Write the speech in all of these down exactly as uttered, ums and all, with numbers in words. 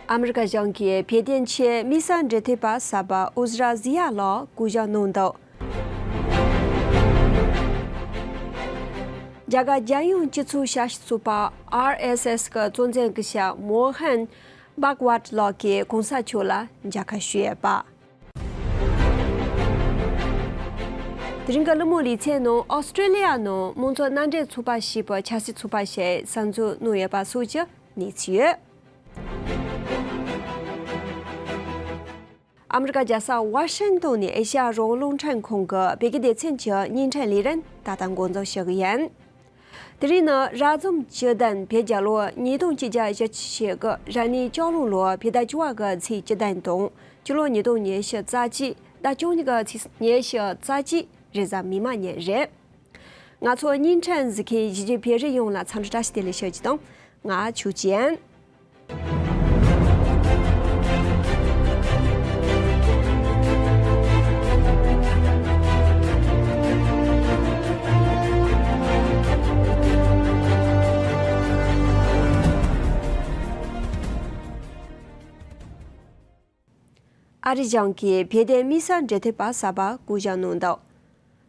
ཨ་མི་རི་ཀ་གཞུང་གིས་བལ་དན་ཆེད་དམིགས་བསལ་འབྲེལ་མཐུད་པ་གསར་པ་ཨུ་ཟི་ར་ཟི་ཡ་ལགས་སྐུ་གཞོགས་གནང་འདུག་རྒྱ་གར་རྒྱལ་ཡོངས་སྤྱི་ཚོགས་ཞབས་ཞུ་ཚོགས་པ་ཨར་ཨེས་ཨེས་ཀྱི་གཙོ་འཛིན་སྐུ་ཞབས་མོ་ཧན་བྷག་ཝད་ལགས་ཀྱིས་གོང་ས་མཆོག་ལ་མཇལ་ཁ་ཞུས་ཡོད་པ། དེ་རིང་གི་གླེང་མོལ་ལེ་ཚན་ནང་ཨོ་སི་ཀྲི་ལི་ཡ་ནང་དམངས་གཙོ་མནའ་འབྲེལ་ཚོགས་པ་ཞེས་པའི་ཆབ་སྲིད་ཚོགས་པ་ཞིག་གསར་འཛུགས་གནང་ཡོད་པ་སོགས་ཀྱི་གནས་ཚུལ་ཡོད། ཨ་མི་རི་ཀ་རྒྱལ་ས་ཝ་ཤིང་ཏོན་ནས་ཨེ་ཤ་ཡ་རང་དབང་རླུང་འཕྲིན་ཁང་གི་བོད་སྐད་སྡེ་ཚན་གྱི་བརྙན་འཕྲིན་ལས་རིམ་ད་ལྟ་འགོ་འཛུགས་ཞུ་གི་ཡིན། དེ་རིང་ནི་རབ་བྱུང་བཅུ་བདུན་བོད་རྒྱལ་ལོ་ཉིས་སྟོང་ཆིག་བརྒྱ་བཞི་བཅུ་ཞེ་དགུ། རབ་གནས་ལྕགས་ལུག་ལོ་བོད་ཟླ་བཅུ་བ་གི་ཚེས་བཅུ་བདུན་དང་། སྤྱི་ལོ་ཉིས་སྟོང་ཉི་ཤུ་རྩ་གཅིག་ཟླ་བཅུ་གཉིས་གི་ཚེས་ཉི་ཤུ་རྩ་གཅིག་རེས་གཟའ་མིག་དམར་ཉིན་རེད། ང་ཚོ་བརྙན་འཕྲིན་གཟིགས་མཁན་གཞིས་བྱེས་བོད་རིགས་ཡོངས་ལ་འཚམས་འདྲི་བཀྲ་ཤིས་བདེ་ལེགས་ཞུ་རྒྱུ་དང་། ང་ཆོས་ཅན། ཨ་རི་གཞུང་གིས་བོད་དོན་དམིགས་བསལ་འབྲེལ་མཐུད་པ་གསར་པ་བསྐོ་གཞག་གནང་འདུག་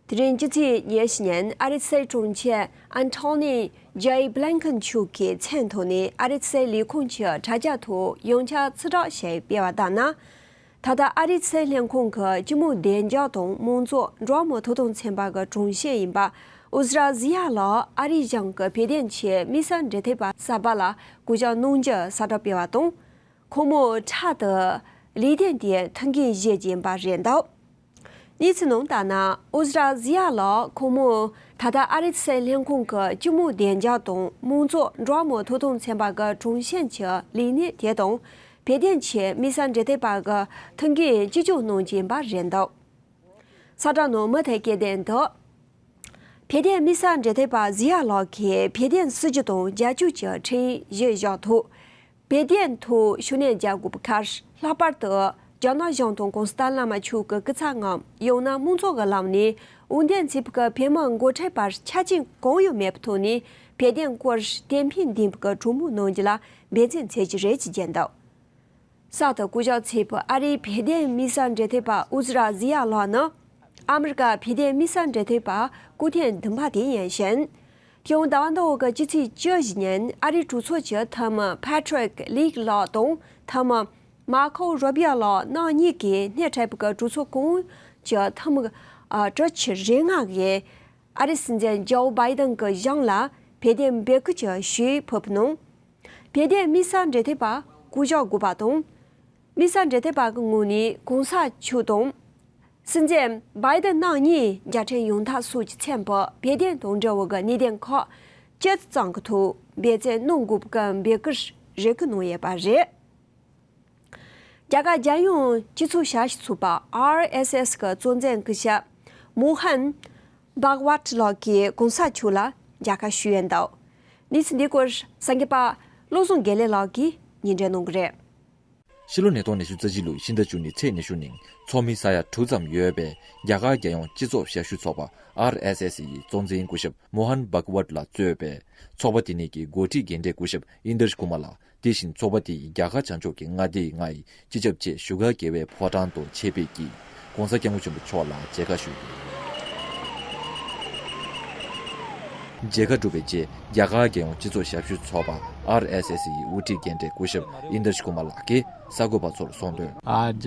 དེ་རིང་སྤྱི་ཚེས་ཉི་ཤུ་ཉིན་ཨ་རིའི་སྲིད་དྲུང་ཆེ་ཨན་ཐོ་ནི་ཇེ་བྷི་ལིན་ཁན་མཆོག་གི་མཚན་ཐོག་ནས་ཨ་རིའི་སྲིད་ལས་ཁུངས་ཀྱི་དྲ་རྒྱ་ཐོག་ཡོངས་ཁྱབ་ཚིག་གྲགས་ཤིག་སྤེལ་བ་ལྟར་ན། ད་ལྟ་ཨ་རིའི་སྲིད་ལས་ཁུངས་ཀྱི་སྤྱི་མོས་བདེ་འཇགས་དང་དམངས་གཙོ་འགྲོ་བ་མིའི་ཐོབ་ཐང་ཚན་པ་གི་དྲུང་ཆེ་ཡིན་པ་ཨུ་ཟི་ར་ཟི་ཡ་ལགས་ཨ་རིའི་གཞུང་གི་བོད་དོན་ཆེད་དམིགས་བསལ་འབྲེལ་མཐུད་པ་གསར་པ་ལ་བསྐོ་གཞག་གནང་རྒྱུ་གསལ་བསྒྲགས་སྤེལ་བ་དང་། ཁོང་མོ་འཕྲལ་དུ་ལས་དོན་དེའི་ཐུགས་འགན་བཞེས་རྒྱུ་ཡིན་པ་རེད་འདུག་གནས་ཚུལ་ནང་ལྟར་ན། ཨུ་ཟི་ར་ཟི་ཡ་ལགས་ཁོང་མོ་ད་ལྟ་ཨ་རིའི་སྲིད་ལྷན་ཁང་གི་སྤྱི་དམངས་བདེ་འཇགས་དང་དམངས་གཙོ་འགྲོ་བ་མིའི་ཐོབ་ཐང་ཚན་པ་གི་དྲུང་ཆེ་གི་ལས་གནས་དེ་དང་། བོད་དོན་ཆེད་དམིགས་བསལ་འབྲེལ་མཐུད་པ་གི་ཐུགས་འགན་ཅི་ལྕོགས་གནང་རྒྱུ་ཡིན་པ་རེད་འདུག་གསལ་བསྒྲགས་ནང་མུ་མཐུད་སྐད་འདོན་དུ། བོད་དོན་དམིགས་བསལ་འབྲེལ་མཐུད་པ་ཟི་ཡ་ལགས་ཀྱིས་བོད་དོན་སྲིད་བྱུས་དང་རྒྱལ་སྤྱི་གི་ཁྲིམས་གཞི་བཞག་ཐོག་བོད་དོན་ཐོག་ཤུགས་སྣོན་རྒྱག་དགོས་པའི་ཁར། ལྷག་པར་དུ་རྒྱ་ནག་གཞུང་དང་གོང་ས་ཏཱ་ལའི་བླ་མ་མཆོག་གི་སྐུ་ཚབ་ངམ། ཡང་ན་དམངས་གཙོ་གི་ལམ་ནས་འོས་འདེམས་བྱས་པའི་བོད་མི་འགོ་ཁྲིད་བར་ཆ་རྐྱེན་གང་ཡང་མེད་པའི་ཐོག་ནས་བོད་དོན་སྐོར་གཏན་འཁེལ་འདིང་བའི་གྲོས་མོལ་གནང་རྒྱུ་ལ་འབད་བརྩོན་བྱེད་རྒྱུ་རེད་ཅེས་བརྗོད་འདུག་གསར་དུ་བསྐོ་གཞག་བྱས་པའི་ཨ་རིའི་བོད་དོན་དམིགས་བསལ་འབྲེལ་མཐུད་པ་ཨུ་ཟི་ར་ཟི་ཡ་ལགས་ནི། ཨ་མི་རི་ཀ་བོད་དོན་དམིགས་བསལ་འབྲེལ་མཐུད་པ་སྐུ་ཐེངས་བདུན་པ་དེ་ཡིན་ཞིང་། ཁྱོན་ཟླ་བ་འདི་འོག་གི་སྤྱི་ཚེས་བཅུ་བཞི་ཉིན་ཨ་རིའི་གྲོས་ཚོགས་ཀྱི་འཐུས་མི་ཕ་ཁྲིག་ལིག་ལགས་དང་འཐུས་མི་མར་ཁོ་རུ་བྷི་ཡོ་ལགས་རྣམ་གཉིས་ཀྱིས་སྣེ་ཁྲིད་པའི་གྲོས་ཚོགས་གོང་གི་འཐུས་མི་ཨ་གྲུ་ཆ་རེ་ལྔ་གིས་ཨ་རིའི་སྲིད་འཛིན་ཇོ་བྷའི་ཏན་གྱི་གཞུང་ལ་བོད་དོན་འབོད་སྐུལ་གྱི་ཞུ་ཡིག་ཕུལ་བ་གནང་། བོད་དོན་དམིགས་བསལ་འབྲེལ་མཐུད་པ་བསྐོ་གཞག་དགོས་པ་དང་། དམིགས་བསལ་འབྲེལ་མཐུད་པ་གི་ངོས་ནས་གོང་ས་མཆོག་དང་། སྲིད་འཛིན་བྷའི་ཏན་རྣམ་གཉིས་རྒྱལ་ཕྲན་ཡོངས་ཐག་སོགས་ཀྱི་མཚན་པའི་བོད་དོན་དང་འབྲེལ་བའི་གནད་དོན་ཁག་ཅི་ཙམ་གྱི་ཐོག་འབད་བརྩོན་གནང་དགོས་པའི་འབོད་སྐུལ་རེ་སྐུལ་གནང་ཡོད་པ་རེད། རྒྱ་གར་རྒྱལ་ཡོངས་སྤྱི་ཚོགས་ཞབས་ཞུ་ཚོགས་པ་ཨར་ཨེས་ཨེས་ཀྱི་གཙོ་འཛིན་སྐུ་ཞབས་མོ་ཧན་བྷག་ཝད་ལགས་ཀྱིས་གོང་ས་མཆོག་ལ་མཇལ་ཁ་ཞུས་ཡོད་འདུག་གནས་ཚུལ་འདིའི་སྐོར་གསར་འགོད་པ་བློ་བཟང་དགེ་ལེགས་ལགས་ཀྱིས་སྙན་སྒྲོན་གནང་གི་རེད། ཕྱི་ལོ་ཉིས་སྟོང་ཉི་ཤུ་རྩ་གཅིག་ལོའི་ཕྱི་ཟླ་བཅུ་གཉིས་ཚེས་ཉི་ཤུ་ཉིན་ཚོགས་མི་ས་ཡ་དྲུག་ཙམ་ཡོད་པའི་རྒྱ་གར་རྒྱལ་ཡོངས་སྤྱི་ཚོགས་ཞབས་ཞུ་ཚོགས་པ་ཨར་ཨེས་ཨེས་ཡི་གཙོ་འཛིན་སྐུ་ཞབས་མོ་ཧན་བྷག་ཝད་ལ་གཙོས་པའི་ཚོགས་པ་དེ་ཉིད་ཀྱི་འགོ་ཁྲིད་རྒན་གྲས་སྐུ་ཞབས་ཨིན་དར་ཤ་ཀུ་མ་ལགས། དེ་བཞིན་ཚོགས་པ་དེ་ཡི་རྒྱ་གར་བྱང་ཕྱོགས་ཀྱི་མངའ་སྡེའི་ལྔ་ཡི་སྤྱི་ཁྱབ་ཆེ་བཞུགས་སྒར་རྒྱལ་བའི་ཕོ་བྲང་དུ་ཆེད་ཕེབས་ཀྱིས་༸གོང་ས་༸སྐྱབས་མགོན་ཆེན་པོ་མཆོག་ལ་མཇལ་ཁ་ཞུས་འདུག་མཇལ་ཁ་གྲུབ་པའི་རྗེས་རྒྱ་གར་རྒྱལ་ཡོངས་སྤྱི་ཚོགས་ཞབས་ཞུ་ཚོགས་པ་ཨར་ཨེས་ཨེས་ཡི་དབུ་ཁྲིད་རྒན་གྲས་སྐུ་ཞབས་ཨིན་དར་ཤ་ཀུ་མ་ལགས་ཀྱིས་གསར་འགོད་པ་ཚོར་གསུངས་དོན། आज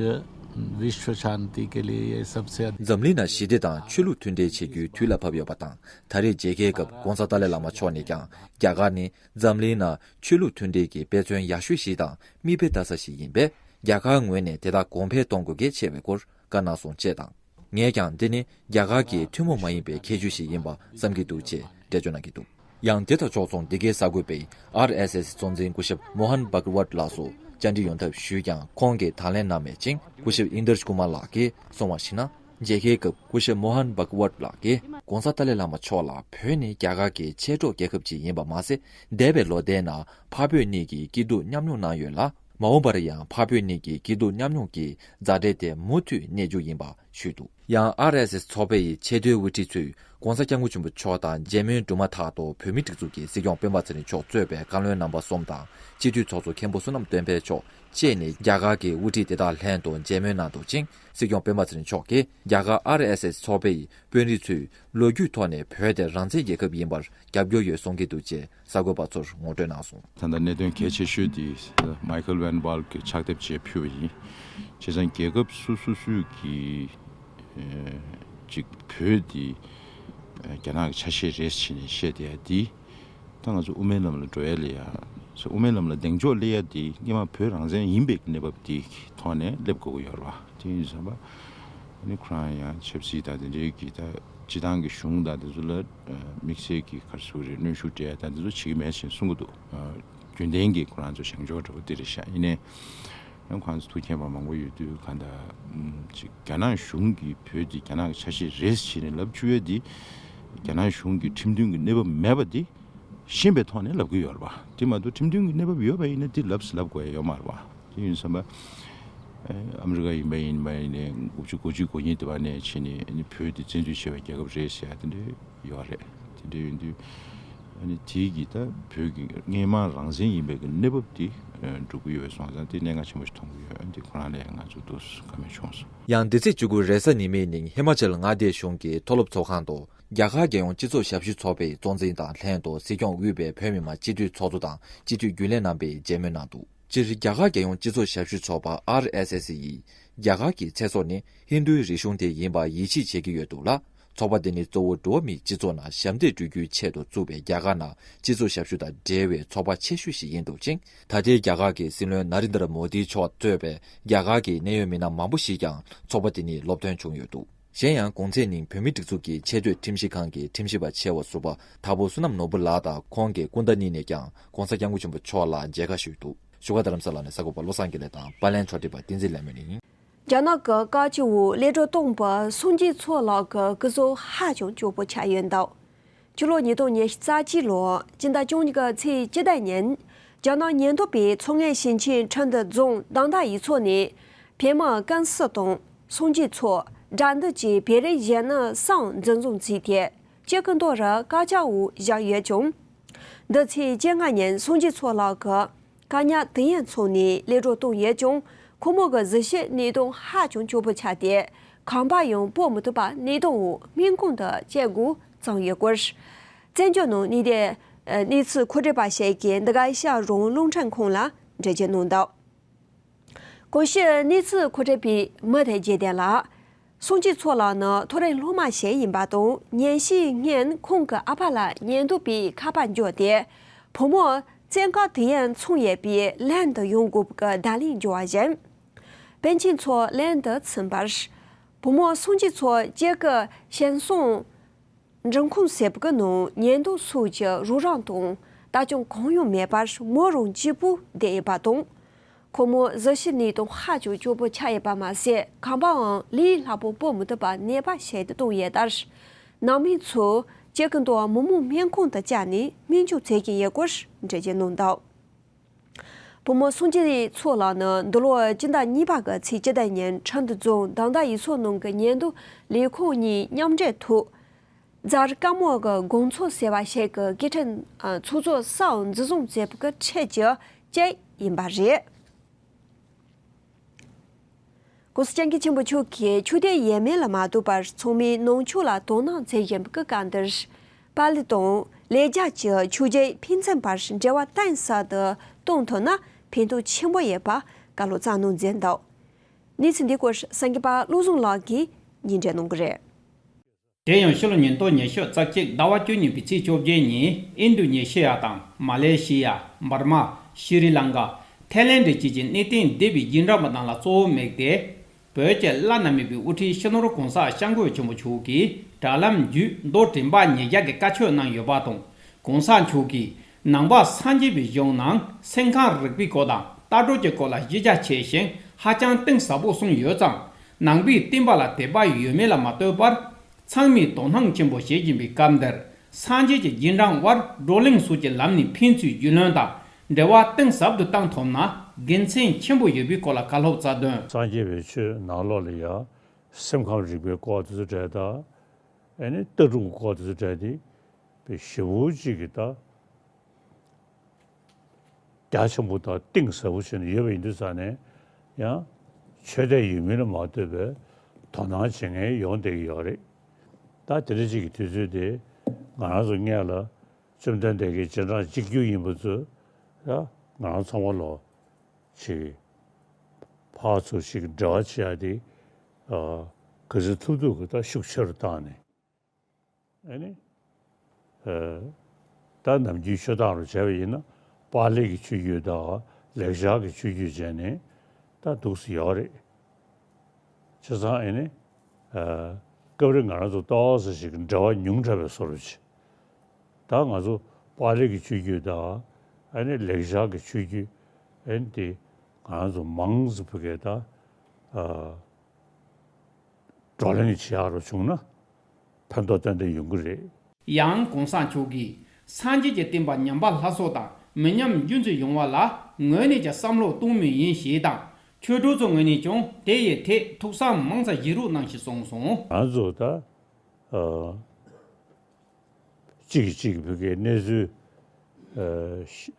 विश्व शांति के लिए ये सबसे अधिक འཛམ་གླིང་ནང་ཞི་བདེ་དང་ཆོས་ལུགས་མཐུན་འབྲེལ་བྱེད་རྒྱུའི་དུས་ལ་བབ་ཡོད་པ་དང་། ད་རེས་མཇལ་ཁའི་སྐབས་༸གོང་ས་ཏཱ་ལའི་བླ་མ་མཆོག་ནས་ཀྱང་རྒྱ་གར་ནི་འཛམ་གླིང་ནང་ཆོས་ལུགས་མཐུན་འབྲེལ་གྱི་དཔེ་མཚོན་ཡག་ཤོས་ཤིག་དང་མིག་དཔེ་ལྟ་ས་ཞིག་ཡིན་པས། རྒྱ་གར་ངོས་ནས་དེ་དག་གོང་འཕེལ་གཏོང་དགོས་གལ་ཆེ་བའི་སྐོར་བཀའ་གནང་སོང་ཅེས་དང་། ངས་ཀྱང་འདི་ནི་རྒྱ་གར་གྱི་ཐུན་མོང་མ་ཡིན་པའི་ཁྱད་ཆོས་ཤིག་ཡིན་པ་བསམ་གྱི་འདུག་ཅེས་འགྲེལ་བརྗོད་གནང་གི་འདུག་ཡང་དེ་དང་ཕྱོགས་མཚུངས་འདི་གའི་གསར་འགོད་པས་ཨར་ཨེས་ཨེས་གཙོ་འཛིན་སྐུ་ཞབས་མོ་ཧན་བྷག་ཝར་ལགས་སུ་བཅར་འདྲི་ཡོང་ཐབས་ཞུས་ཀྱང་ཁོང་གིས་དང་ལེན་གནང་མེད་ཅིང་། སྐུ་ཞབས་ཨིན་དར་ཤ་ཀུ་མ་ལགས་ཀྱིས་གསུངས་པར་གཞིགས་ན། མཇལ་ཁའི་སྐབས་སྐུ་ཞབས་མོ་ཧན་བྷག་ཝར་ལགས་ཀྱིས་༸གོང་ས་ཏཱ་ལའི་བླ་མ་མཆོག་ལ་བོད་ནི་རྒྱ་གར་གྱི་མཆེད་གྲོགས་རྒྱལ་ཁབ་ཅིག་ཡིན་པ་མ་ཟད། འདས་པའི་ལོ་ཟླའི་ནང་འཕགས་བོད་གཉིས་ཀྱི་སྐྱིད་སྡུག་མཉམ་མྱོང་གནང་ཡོད་ལ། མ་འོངས་པར་ཡང་འཕགས་བོད་གཉིས་ཀྱི་སྐྱིད་སྡུག་མཉམ་མྱོང་གི་མཛའ་འབྲེལ་དེ་མུ་མཐུད་གནས་རྒྱུ་ཡིན་པ་ ཞུས་འདུག། ཡང་ཨར་ཨེས་ཨེས་ཚོགས་པའི་ཆེས་མཐོའི་དབུ་ཁྲིད་ཚོས་༧གོང་ས་༧སྐྱབས་མགོན་ཆེན་པོ་མཆོག་དང་མཇལ་མོལ་གྲུབ་མ་ཐག་ཏུ་བོད་མིའི་སྒྲིག་འཛུགས་ཀྱི་སྲིད་སྐྱོང་སྤེན་པ་ཚེ་རིང་མཆོག་གཙོས་པའི་བཀའ་བློན་རྣམ་པ་གསུམ་དང་སྤྱི་འཐུས་ཚོགས་གཙོ་མཁན་པོ་བསོད་ནམས་བསྟན་འཕེལ་མཆོག་བཅས་ནས་རྒྱ་གར་གྱི་དབུ་ཁྲིད་དེ་དག་ལྷན་དུ་མཇལ་མོལ་གནང་འདུག་ཅིང་། སྲིད་སྐྱོང་སྤེན་པ་ཚེ་རིང་མཆོག་གིས་རྒྱ་གར་ཨར་ཨེས་ཨེས་ཚོགས་པའི་དཔོན་རིགས་ཚོས་ལོ་རྒྱུས་ཐོག་ནས་བོད་དེ་རང་བཙན་རྒྱལ་ཁབ་ཡིན་པར་རྒྱབ་སྐྱོར་ཡོད་གསུང་གི་འདུག་ཅེས་གསར་འགོད་པ་ཚོར་ངོ་སྤྲོད་གནང་སོང་། ད་ལྟ་གནད་དོན་གལ་ཆེ་ཤོས་དེ་Michael Van Walt གིས་ཕྱག་དེབ་ཅིག་ཕུལ་བ་ཡིན། བྱས་ཙང་རྒྱལ་ཁབ་སོ་སོ་སོས་ཀྱི་ཨེ་ཅིག་བོད་དེ་ཨེ་རྒྱ་ནག་གི་ཆ་ཤས་རེད་ཟེར་ནས་བཤད་བསྡད་ཡ་དེ། ད་ང་ཚོ་དབུ་མའི་ལམ་ལ་འགྲོ་ཡ་ལ་ཡ། ས་དབུ་མའི་ལམ་ལ་གདེང་འཇོག་སླེབས་ཡ་དེ་སྔོན་མ་བོད་རང་བཙན་ཡིན་པའི་གནས་བབ་དེའི་ཐོག་ནས་སླེབས་དགོས་ཀྱི་ཡོད་རེད་བ། དེ་ཡིན་ཙང་ཨ་ནི་ཁོ་རང་ཡང་ཆབ་སྲིད་དང་དེ་འདྲའི་གི་ད་སྤྱི་བཏང་གི་གཞུང་དང་དེ་ཚོ་ལ་དམིགས་བསལ་གྱི་ག་རེ་ཟེར་དགོས་རེད། གནོན་ཤུགས་སྤྲད་ཡ་དང་དེ་ཚོ་བྱེད་ཀྱི་མེད་ཅེས་གསུང་གི་འདུག། རྒྱུན་ལྡན་གྱི་ཁོ་རང་ཚོ་བཞེངས་ཕྱོགས་འདྲ་བོ་དེ་རེད་ཤག། ཡིན་ནའི་ཡང་ཁོ་རང་ཚོ་ཐུགས་མཁྱེན་པ་མང་པོ་ཡོད་དུས་ག་འདྲ་ཅིག་རྒྱ་ནག་གཞུང་གིས་བོད་དེ་རྒྱ་ནག་གི་ཆ་ཤས་རེད་ཟེར་ནས་ལབ་བཅུག་ཡ་དེ་རྒྱ་ནག་གཞུང་གི་ཁྲིམས་མཐུན་གྱི་གནས་བབ་མེད་པ་དེ་ཤེས་པའི་ཐོག་ནས་ལབ་ཀྱི་ཡོད་རེད་པ། དེ་མ་གཏོགས་ཁྲིམས་མཐུན་གྱི་གནས་བབ་ཡོད་པ་ཡིན་ན་དེ་ལབ་ལབ་དགོས་ཡ་ཡོད་མ་རེད་པ། དེ་ཡིན་ཙང་ཨ་ཨ་མི་རི་ཀ་ཡིན་པ་ཡིན་པ་ཡིན་ནའི་དགུ་བཅུ་གོ་གཅིག་གོ་གཉིས་དེ་བ་ནས་ཕྱིན་ནས་ཨ་ནི་བོད་དེ་བཙན་འཛུལ་བྱས་པའི་རྒྱལ་ཁབ་རེད་ཟེར་ཡ་དེ་འདྲ་ཡོད་རེད། དེ་འདྲ་ཡིན་དུས་ཨ་ནི་དེའི་གི་ད་བོད་ཀྱི་སྔོན་མ་རང་བཙན་ཡིན་པའི་གི་གནས་བབ་དེ་འགྲུབ་ཀྱི་ཡོད་པ་སོང་ཙང་དེ་གནད་འགག་ཆེན་པོ་ཞིག་མཐོང་གི་ཡོད། དེ་ཁོ་རང་ལ་ཡང་ང་ཚོ་ཏོག་ཙམ་བཀའ་མོལ་བྱུང་སོང་། ཡང་འདི་ཚེས་བཅུ་དགུ་རེས་གཟའ་ཉི་མའི་ཉིན་ཧི་མ་ཅལ་མངའ་སྡེ་གཞུང་གི་མཐོ་སློབ་ཚོགས་ཁང་དུ་རྒྱ་གར་རྒྱལ་ཡོངས་སྤྱི་ཚོགས་ཞབས་ཞུ་ཚོགས་པའི་གཙོ་འཛིན་དང་ལྷན་དུ་སྲིད་སྐྱོང་དབུས་པའི་བོད་མི་མང་སྤྱི་འཐུས་ཚོགས་གཙོ་དང་སྤྱི་འཐུས་རྒྱུན་ལས་རྣམ་པས་མཇལ་མོལ་གནང་འདུག། སྤྱིར་རྒྱ་གར་རྒྱལ་ཡོངས་སྤྱི་ཚོགས་ཞབས་ཞུ་ཚོགས་པ་ཨར་ཨེས་ཨེས་ཡིས་རྒྱ་གར་གྱི་ཚེ་སྲོག་ནི་ཧིན་རྡུའི་རིག་གཞུང་དེ་ཡིན་པ་ཡིད་ཆེས་བྱེད་ཀྱི་ཡོད་འདུག་ལ། ཚོགས་པ་འདི་ནི་གཙོ་བོ་འགྲོ་བ་མིའི་སྤྱི་ཚོགས་ནང་ཞབས་འདེགས་སྒྲུབ་རྒྱུའི་ཆེད་དུ་བཙུགས་པའི་རྒྱ་གར་ནང་སྤྱི་ཚོགས་ཞབས་ཞུ་དང་འབྲེལ་བའི་ཚོགས་པ་ཆེ་ཤོས་ཤིག་ཡིན་འདུག་ཅིང་། ད་ལྟའི་རྒྱ་གར་གྱི་སྲིད་བློན་ན་རིན་དར་མོ་དི་མཆོག་གཙོས་པའི་རྒྱ་གར་གྱི་གནད་ཡོད་མི་སྣ་མང་པོ་ཞིག་ཀྱང་ཚོགས་པ་འདི་ནས་སློབ་སྟོན་བྱུང་ཡོད་འདུག། གཞན་ཡང་གོང་ཚེས་ཉིན་བོད་མིའི་སྒྲིག་འཛུགས་ཀྱི་ཆེས་མཐོའི་ཁྲིམས་ཞིབ་ཁང་གི་ཁྲིམས་ཞིབ་པ་ཆེ་བ་ཟུར་པ་དྭགས་པོ་བསོད་ནམས་ནོར་བུ་ལགས་དང་ཁོང་གི་སྐུ་ཟླ་གཉིས་ནས་ཀྱང་༧གོང་ས་༧སྐྱབས་མགོན་ཆེན་པོ་མཆོག་ལ་མཇལ་ཁ་ཞུས་འདུག། བཞུགས་སྒར་རྡ་རམ་ས་ལ་ནས་གསར་འགོད་པ་བློ་བཟང་དགེ་ལེགས་དང་པར་ལེན་ཕྱོགས་སྒྲིག་པ་བསྟན་འཛིན་ལས་མོ་ཡིན། རྒྱ་ནག་གི་བཀའ་སྤྱི་བོ་ཀླད་སྒྲོན་ཏུང་པ་སུན་ཅི་མཚོ་ལགས་ཀྱི་སྐུ་གཟུགས་ཧ་ཅང་སྐྱོ་པོ་ཆགས་ཡོད་འདུག། ཕྱི་ལོ་ཉིས་སྟོང་ཉི་ཤུ་རྩ་གཅིག་ལོ་སྤྱི་ཟླ་བཅུ་གཉིས་ཀྱི་ཚེས་བཅུ་དྲུག་ཉིན། རྒྱ་ནག་ཉེན་རྟོག་པས་མཚོ་སྔོན་ཞིང་ཆེན་ཁྲིན་ཏུའུ་རྫོང་དང་ཐ་ཡུལ་ཚོ་ནས་བོད་མི་ཀན་སི་དང་སུན་ཅི་མཚོ་དགྲ་འདུལ་གྱི་བོད་རིགས་གཞོན་ནུ་གསུམ་འཛིན་བཟུང་བྱས་ཏེ་སྤྱི་ཁྱབ་མདོ་རུ་བཀག་ཆ་འོག་བཞག་ཡོད་ཀྱང་། འདི་ཚེས་བཅོ་ལྔ་ཉིན་སུན་ཅི་མཚོ་ལགས་ཀྱི་བཀག་ཉར་དུས་ཡུན་ཚང་ནས་ཀླད་སྒྲོན་བཏང་ཡོད་ཀྱང་། ཁོ་མོ་གི་གཟི་བརྗིད་གནས་སྟངས་ཧ་ཅང་སྐྱོ་པོ་ཆགས་ཏེ། ཁང་པ་ཡང་སྤོ་མི་ཐུབ་པ་གནས་སྟངས་འོག་སྨན་ཁང་དུ་བསྐྱལ་དགོས་བྱུང་ཡོད་སྐོར། བཙན་བྱོལ་ནང་གནས་སྡོད་གནས་ཚུལ་མཁོ་སྤྲོད་པ་ཞིག་གིས་འདི་ག་ཨེ་ཤ་ཡ་རང་དབང་རླུང་འཕྲིན་ཁང་ལ་འགྲེལ་བརྗོད་གནང་འདུག། གོང་ཞུས་གནས་ཚུལ་མཁོ་སྤྲོད་པས་མུ་མཐུད་རྒྱལ་དོན་ལ། སུན་ཅི་མཚོ་ལགས་ནི་མཐོ་རིམ་སློབ་མ་ཞིག་ཡིན་པ་དང་། ཉིན་ཤས་སྔོན་ཁོང་གི་ཨ་ཕ་ལ་ཉེན་རྟོག་པས་ཁ་པར་བརྒྱབ་སྟེ། བུ་མོ་བཙོན་ཁང་དུས་ཡུན་ཚང་ཡོད་པས་ལམ་དུ་ཡོང་དགོས་པའི་བརྡ་ལན་བརྒྱབ་པ་བཞིན། པཎ་ཆེན་མཚོ་ལམ་དུ་ཚུད་པར། བུ་མོ་སུན་ཅི་མཚོ་སྐྱེ་རྒུ་ཤིན་སུང་འབྲི་ཁུང་ཟེར་བའི་ནང་ཉེན་རྟོག་སོགས་ཀྱི་རོགས་རམ་དང་ལྟ་སྐྱོང་གང་ཡང་མེད་པར་མོ་རང་གཅིག་པུ་བསྡད་ཡོད་པ་དང་། ཁོ་མོ་གཟི་བརྗིད་གནས་སྟངས་ཧ་ཅང་སྐྱོ་པོ་ཆགས་ཡོད་པ་མ་ཟད། ཁང་པའང་ལས་སླ་པོ་སྤོ་མི་ཐུབ་པ་ནད་པ་ཞིག་ཏུ་གཏོང་ཡོད་ལྟར། ནང་མི་ཚོས་སྐྱེ་རྒུ་མདོ་མི་དམངས་སྨན་ཁང་དུ་བསྐྱལ་ནས་སྨན་བཅོས་བྱེད་ཀྱི་ཡོད་སྐོར་འགྲེལ་བརྗོད་གནང་འདུག། བུ་མོ་སུན་ཅི་མཚོ་ལགས་ནི་འདི་ལོ་སྤྱི་ཟླ་གཉིས་པ་གི་ཚེས་བཅུ་དྲུག་ཉིན་ཁྲིན་ཏུའུ་རྫོང་དང་ཐ་ཡུལ་ཚོ་ནང་གི་ཉེན་རྟོག་ལས་ཁུངས་གཉིས་མཉམ་འབྲེལ་ཐོག་རྫ་དཀར་མོ་གི་དགོང་ཚོགས་ཟེར་བ་ཞིག་གི་སྐད་འཕྲིན་ཚོགས་གཙོ་གསར་འཛུགས་སྐྱོང་མཛད་པའི་ཁྲིད་ཀྱི་ཅིག་ཡིན་པ་རེད། ༸གོང་ས་༸སྐྱབས་མགོན་ཆེན་པོ་མཆོག་གིས་ཆོས་དད་ཡོད་མེད་ལ་མ་ལྟོས་པར་ཚང་མས་ནང་ཆོས་ལ་དོ་སྣང་བྱེད་བཞིན་པའི་སྐབས་འདིར། པཱ་ལི་དང་ལེགས་སྦྱར་གྱི་ཆོས་བརྒྱུད་ཕན་ཚུན་བར་འབྲེལ་བ་གཏིང་ཟབ་ཏུ་གཏོང་ཐུབ་ན་ཕན་ཐོགས་ཆེན་པོ་ཡོད་པ་བཀའ་སློབ་སྩལ་གནང་མཛད་འདུག། གནས་ཚུལ་འདིའི་སྐོར་གསར་འགོད་པ་བློ་བཟང་ལགས་ཀྱིས་སྙན་སྒྲོན་གནང་གི་རེད། དེ་ཡང་ཕྱི་ལོ་ཉིས་སྟོང་ཉི་ཤུ་རྩ་གཅིག་ཟླ་བ་བཅུ་གཉིས་པའི་ཚེས་བཅོ་བརྒྱད་ཉིན་ཨིན་ཌོ་ནེ་ཤི་ཡ་དང་མ་ལེ་ཤི་ཡ། འབར་མ། ཤི་རི་ལང་ཀ། ཐའི་ལེན་ཌ་བཅས་ཀྱི་གནས་བརྟན་སྡེ་བའི་རྗེས་འབྲང་པ་རྣམས་ལ་གཙོ་བོ་དམིགས་ཏེ། བོད་ཀྱི་བླ་ན་མེད་པའི་དབུ་ཁྲིད་སྤྱི་ནོར་༸གོང་ས་༸སྐྱབས་མགོན་ཆེན་པོ་མཆོག་གིས་དྲ་ལམ་བརྒྱུད་མདོ་དྲན་པ་ཉིས་བརྒྱ་གི་བཀའ་ཆོས་གནང་ཡོད་པ་དང་། ༸གོང་ས་མཆོག་གིས་ནང་པ་སངས་རྒྱས་པའི་གཞུང་ནང་སེམས་ཁམས་རིག་པའི་སྐོར་དང་ལྟ་གྲུབ་ཀྱི་སྐོར་ལ་གཞི་རྒྱ་ཆེ་ཞིང་ཧ་ཅང་གཏིང་ཟབ་པོ་གསུངས་ཡོད་ཙང་། ནང་པའི་བསྟན་པ་ལ་དད་པ་ཡོད་མེད་ལ་མ་ལྟོས་པར། ཚང་མས་དོ་སྣང་ཆེན་པོ་བྱེད་བཞིན་པའི་སྐབས་འདིར། སངས་རྒྱས་ཀྱི་རྗེས་འབྲང་བར་བགྲོ་གླེང་སོགས་ཀྱི་ལམ་ནས་ཕན་ཚུན་རྒྱུས་ལོན་དང་འབྲེལ་བ་གཏིང་ཟབ་ཏུ་བཏང་ཐུབ་ན་དགེ་མཚན་ཆེན་པོ་ཡོད་པའི་སྐོར་ལ་བཀའ་སློབ་སྩལ་དོན། སངས་རྒྱས་པའི་ཆོས་ནང་ལོགས་ལ་ཡང་ སེམས་ཁམས་རིག་པའི་སྐོར་དེ་ཚོ་འདྲ་དང་། ཨ་ནི་ལྟ་གྲུབ་ཀྱི་སྐོར་དེ་ཚོ་འདྲ་དེ་དཔེ་ཞེ་པོ་ཅིག་གི་ད་རྒྱ་ཆེན་པོ་དང་གཏིང་ཟབ་པོ་བྱས་ནས་ཡོད་པ་ཡིན་དུས་ཙང་ནས། ཡང་ཆོས་དད་ཡོད་མིན་ལ་མ་ལྟོས་པའི་དོ་སྣང་བྱེད་མཁན་ཡོང་བསྡད་ཀྱི་ཡོད་རེད། ད་དེ་འདྲ་ཅིག་གི་དུས་ཚོད་དེ་ང་རང་ཚོ་སྔོན་ལ་བཅོམ་ལྡན་འདས་ཀྱི་རྗེས་འབྲང་གཅིག་གྱུར་ཡིན་པ་ཚོ་ད་ང་རང་ཚང་མ་ལོ་ཅིག་ཕར་ཚུར་ཞིག་འབྲེལ་བ་བྱེད་ཡ་དེ་ག་ཚོད་ཐུབ་ཐུབ་ཀྱི་ད་ཤུགས་ཆེ་རུ་བཏང་ནས། ཨ་ནི། ཨ། ད་ནམ་རྒྱུན་ཆོས་སྟངས་རུ་བྱས་པ་ཡིན་ན་པཱ་ལི་གི་ཆོས་བརྒྱུད་དང་ལེགས་སྦྱར་གྱི་ཆོས་བརྒྱུད་བྱས་ནས་ད་འདུག་སེ་ཡོད་རེད། བྱས་ཙང་ཨ་ནི། ཨ། སྐབས་རེ་ང་རང་ཚོ་ཏོག་ཙམ་ཞིག་འབྲེལ་བ་ཉུང་དྲགས་པའི་བཟོ་འདྲ་བྱས། ད་ང་ཚོ་པཱ་ལི་གི་ཆོས་བརྒྱུད་དང་ཨ་ནི་ལེགས་སྦྱར་གྱི་ཆོས་བརྒྱུད་ཨ་ནི་དེ་ང་རང་ཚོ་མང་ཙམ་ཕ་གིར་ད། ཨ། བགྲོ་གླེང་བྱེད་ཡག་རུ་བྱུང་ན་ཕན་ཐོགས་ཏན་ཏན་ཡོང་གི་རེད། ཡང་གོང་ས་མཆོག་གིས་སངས་རྒྱས་ཀྱི་བསྟན་པ་ཉམས་པ་སླར་གསོ་དང་མི་ཉམས་རྒྱུན་འཛིན་ཡོང་བ་ལ་ངོས་ནས་ཀྱང་བསམ་བློ་གཏོང་མུས་ཡིན་ཞེས་དང་། ཆོས་གྲོགས་ཚོའི་ངོས་ནས་ཀྱང་དེ་ཡི་ཐད་ཐུགས་བསམ་མང་ཙམ་བཞེས་རོགས་གནང་ཞེས་གསུངས་སོང་། ང་ཚོ་ད། ཨ། གཅིག་གིས་གཅིག་གི་བོད་སྐད་གནས་ཚུལ། ཨ། ཤེས་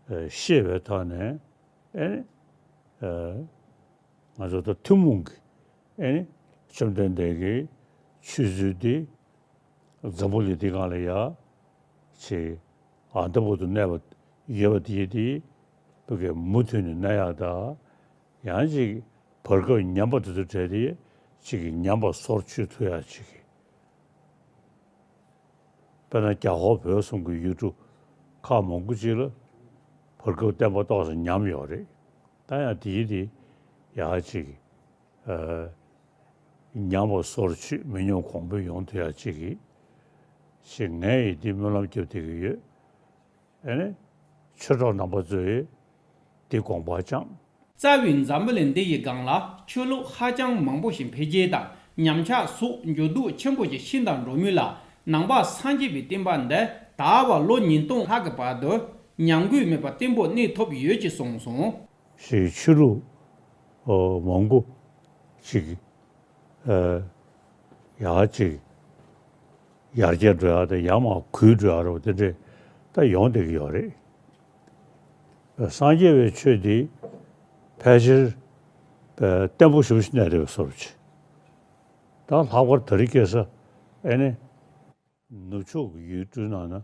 ཨ། ཤེས་པའི་ཐོག་ནས་ཨེ། ཨ། ང་ཚོ་ད་ཐུན་མོང་གི་ཨེ་བཅོམ་ལྡན་འདས་ཀྱི་ཆོས་ཚུལ་འདི་འཛམ་བུ་གླིང་འདི་སྒང་ལ་ཡ་ཅིག་ཨ་འདྲ་པོ་དུ་གནས་པ་ཡོད་པ་དེ་དེ་བོད་སྐད་མུ་མཐུད་ནས་གནས་ཡག་དང་། ཡང་ཅིག་བར་སྐབས་ཉམས་པ་དེ་ཚོ་བྲལ་ཏེ་ཅིག་གི་ཉམས་པ་སོར་ཆུད་ཐུབ་ཡག་ཅིག་གི། དཔེར་ན་རྒྱ་ཧོར་བོད་གསུམ་གྱི་ཡུལ་གྲུ་ཁག་མང་པོ་ཅིག་ལ་བར་སྐབས་བསྟན་པ་ཏོག་ཙམ་ཉམས་ཡོད་རེད། ད་ཡང་དེའི་དེ་ཡག་ཅིག་ཨ། ཉམས་པ་སོར་ཆུད་མི་ཉམས་གོང་འཕེལ་ཡོང་ཐུབ་ཡག་ཅིག་གི་ཞེས་ངས་ཡིད་དེ་སྨོན་ལམ་རྒྱབ་བསྡད་ཀྱི་ཡོད། ཨ་ནི་ཆོས་གྲོགས་རྣམ་པ་ཚོས་དེ་དགོངས་པ་བཅངས། རྩ་བའི་འཛམ་བུ་གླིང་འདི་ཡི་སྒང་ལ་ཆོས་ལུགས་ཧ་ཅང་མང་པོ་ཞིག་འཕེལ་རྒྱས་དང་ཉམས་ཆག་སོགས་འགྱུར་ལྡོག་ཆེན་པོ་ཞིག་ཕྱིན་དང་འགྲོ་མུས་ལ། ནང་པ་སངས་རྒྱས་པའི་བསྟན་པ་འདི་ད་བར་ལོ་ཉིས་སྟོང་ལྷག་གི་བར་དུ་ཉམས་རྒུད་མེད་པར་བརྟན་པོ་གནས་ཐུབ་ཡོད་ཅེས་གསུངས་སོང་། ཞེས་ཆོས་ལུགས་ཨོ་མང་པོ་ཅིག་ཨ་ཡག་ཅིག་ཡར་རྒྱས་འགྲོ་ཡག་དང་ཡར་མར་རྒུད་འགྲོ་ཡག་རེད་པ། དེ་འདྲས་ད་ཡོང་བསྡད་ཀྱི་ཡོད་རེད། སངས་རྒྱས་པའི་ཆོས་འདི་ཕལ་ཆེར་བརྟན་པོ་ཞེ་པོ་ཞིག་གནས་བསྡད་པའི་བཟོ་འདྲ་ཅིག་ད་ལྷག་པར་དེ་རིང་ཁ་སང་ཨེ་ནི། ནུབ་ཕྱོགས་ཀྱི་ཡུལ་གྲུའི་ནང་ན་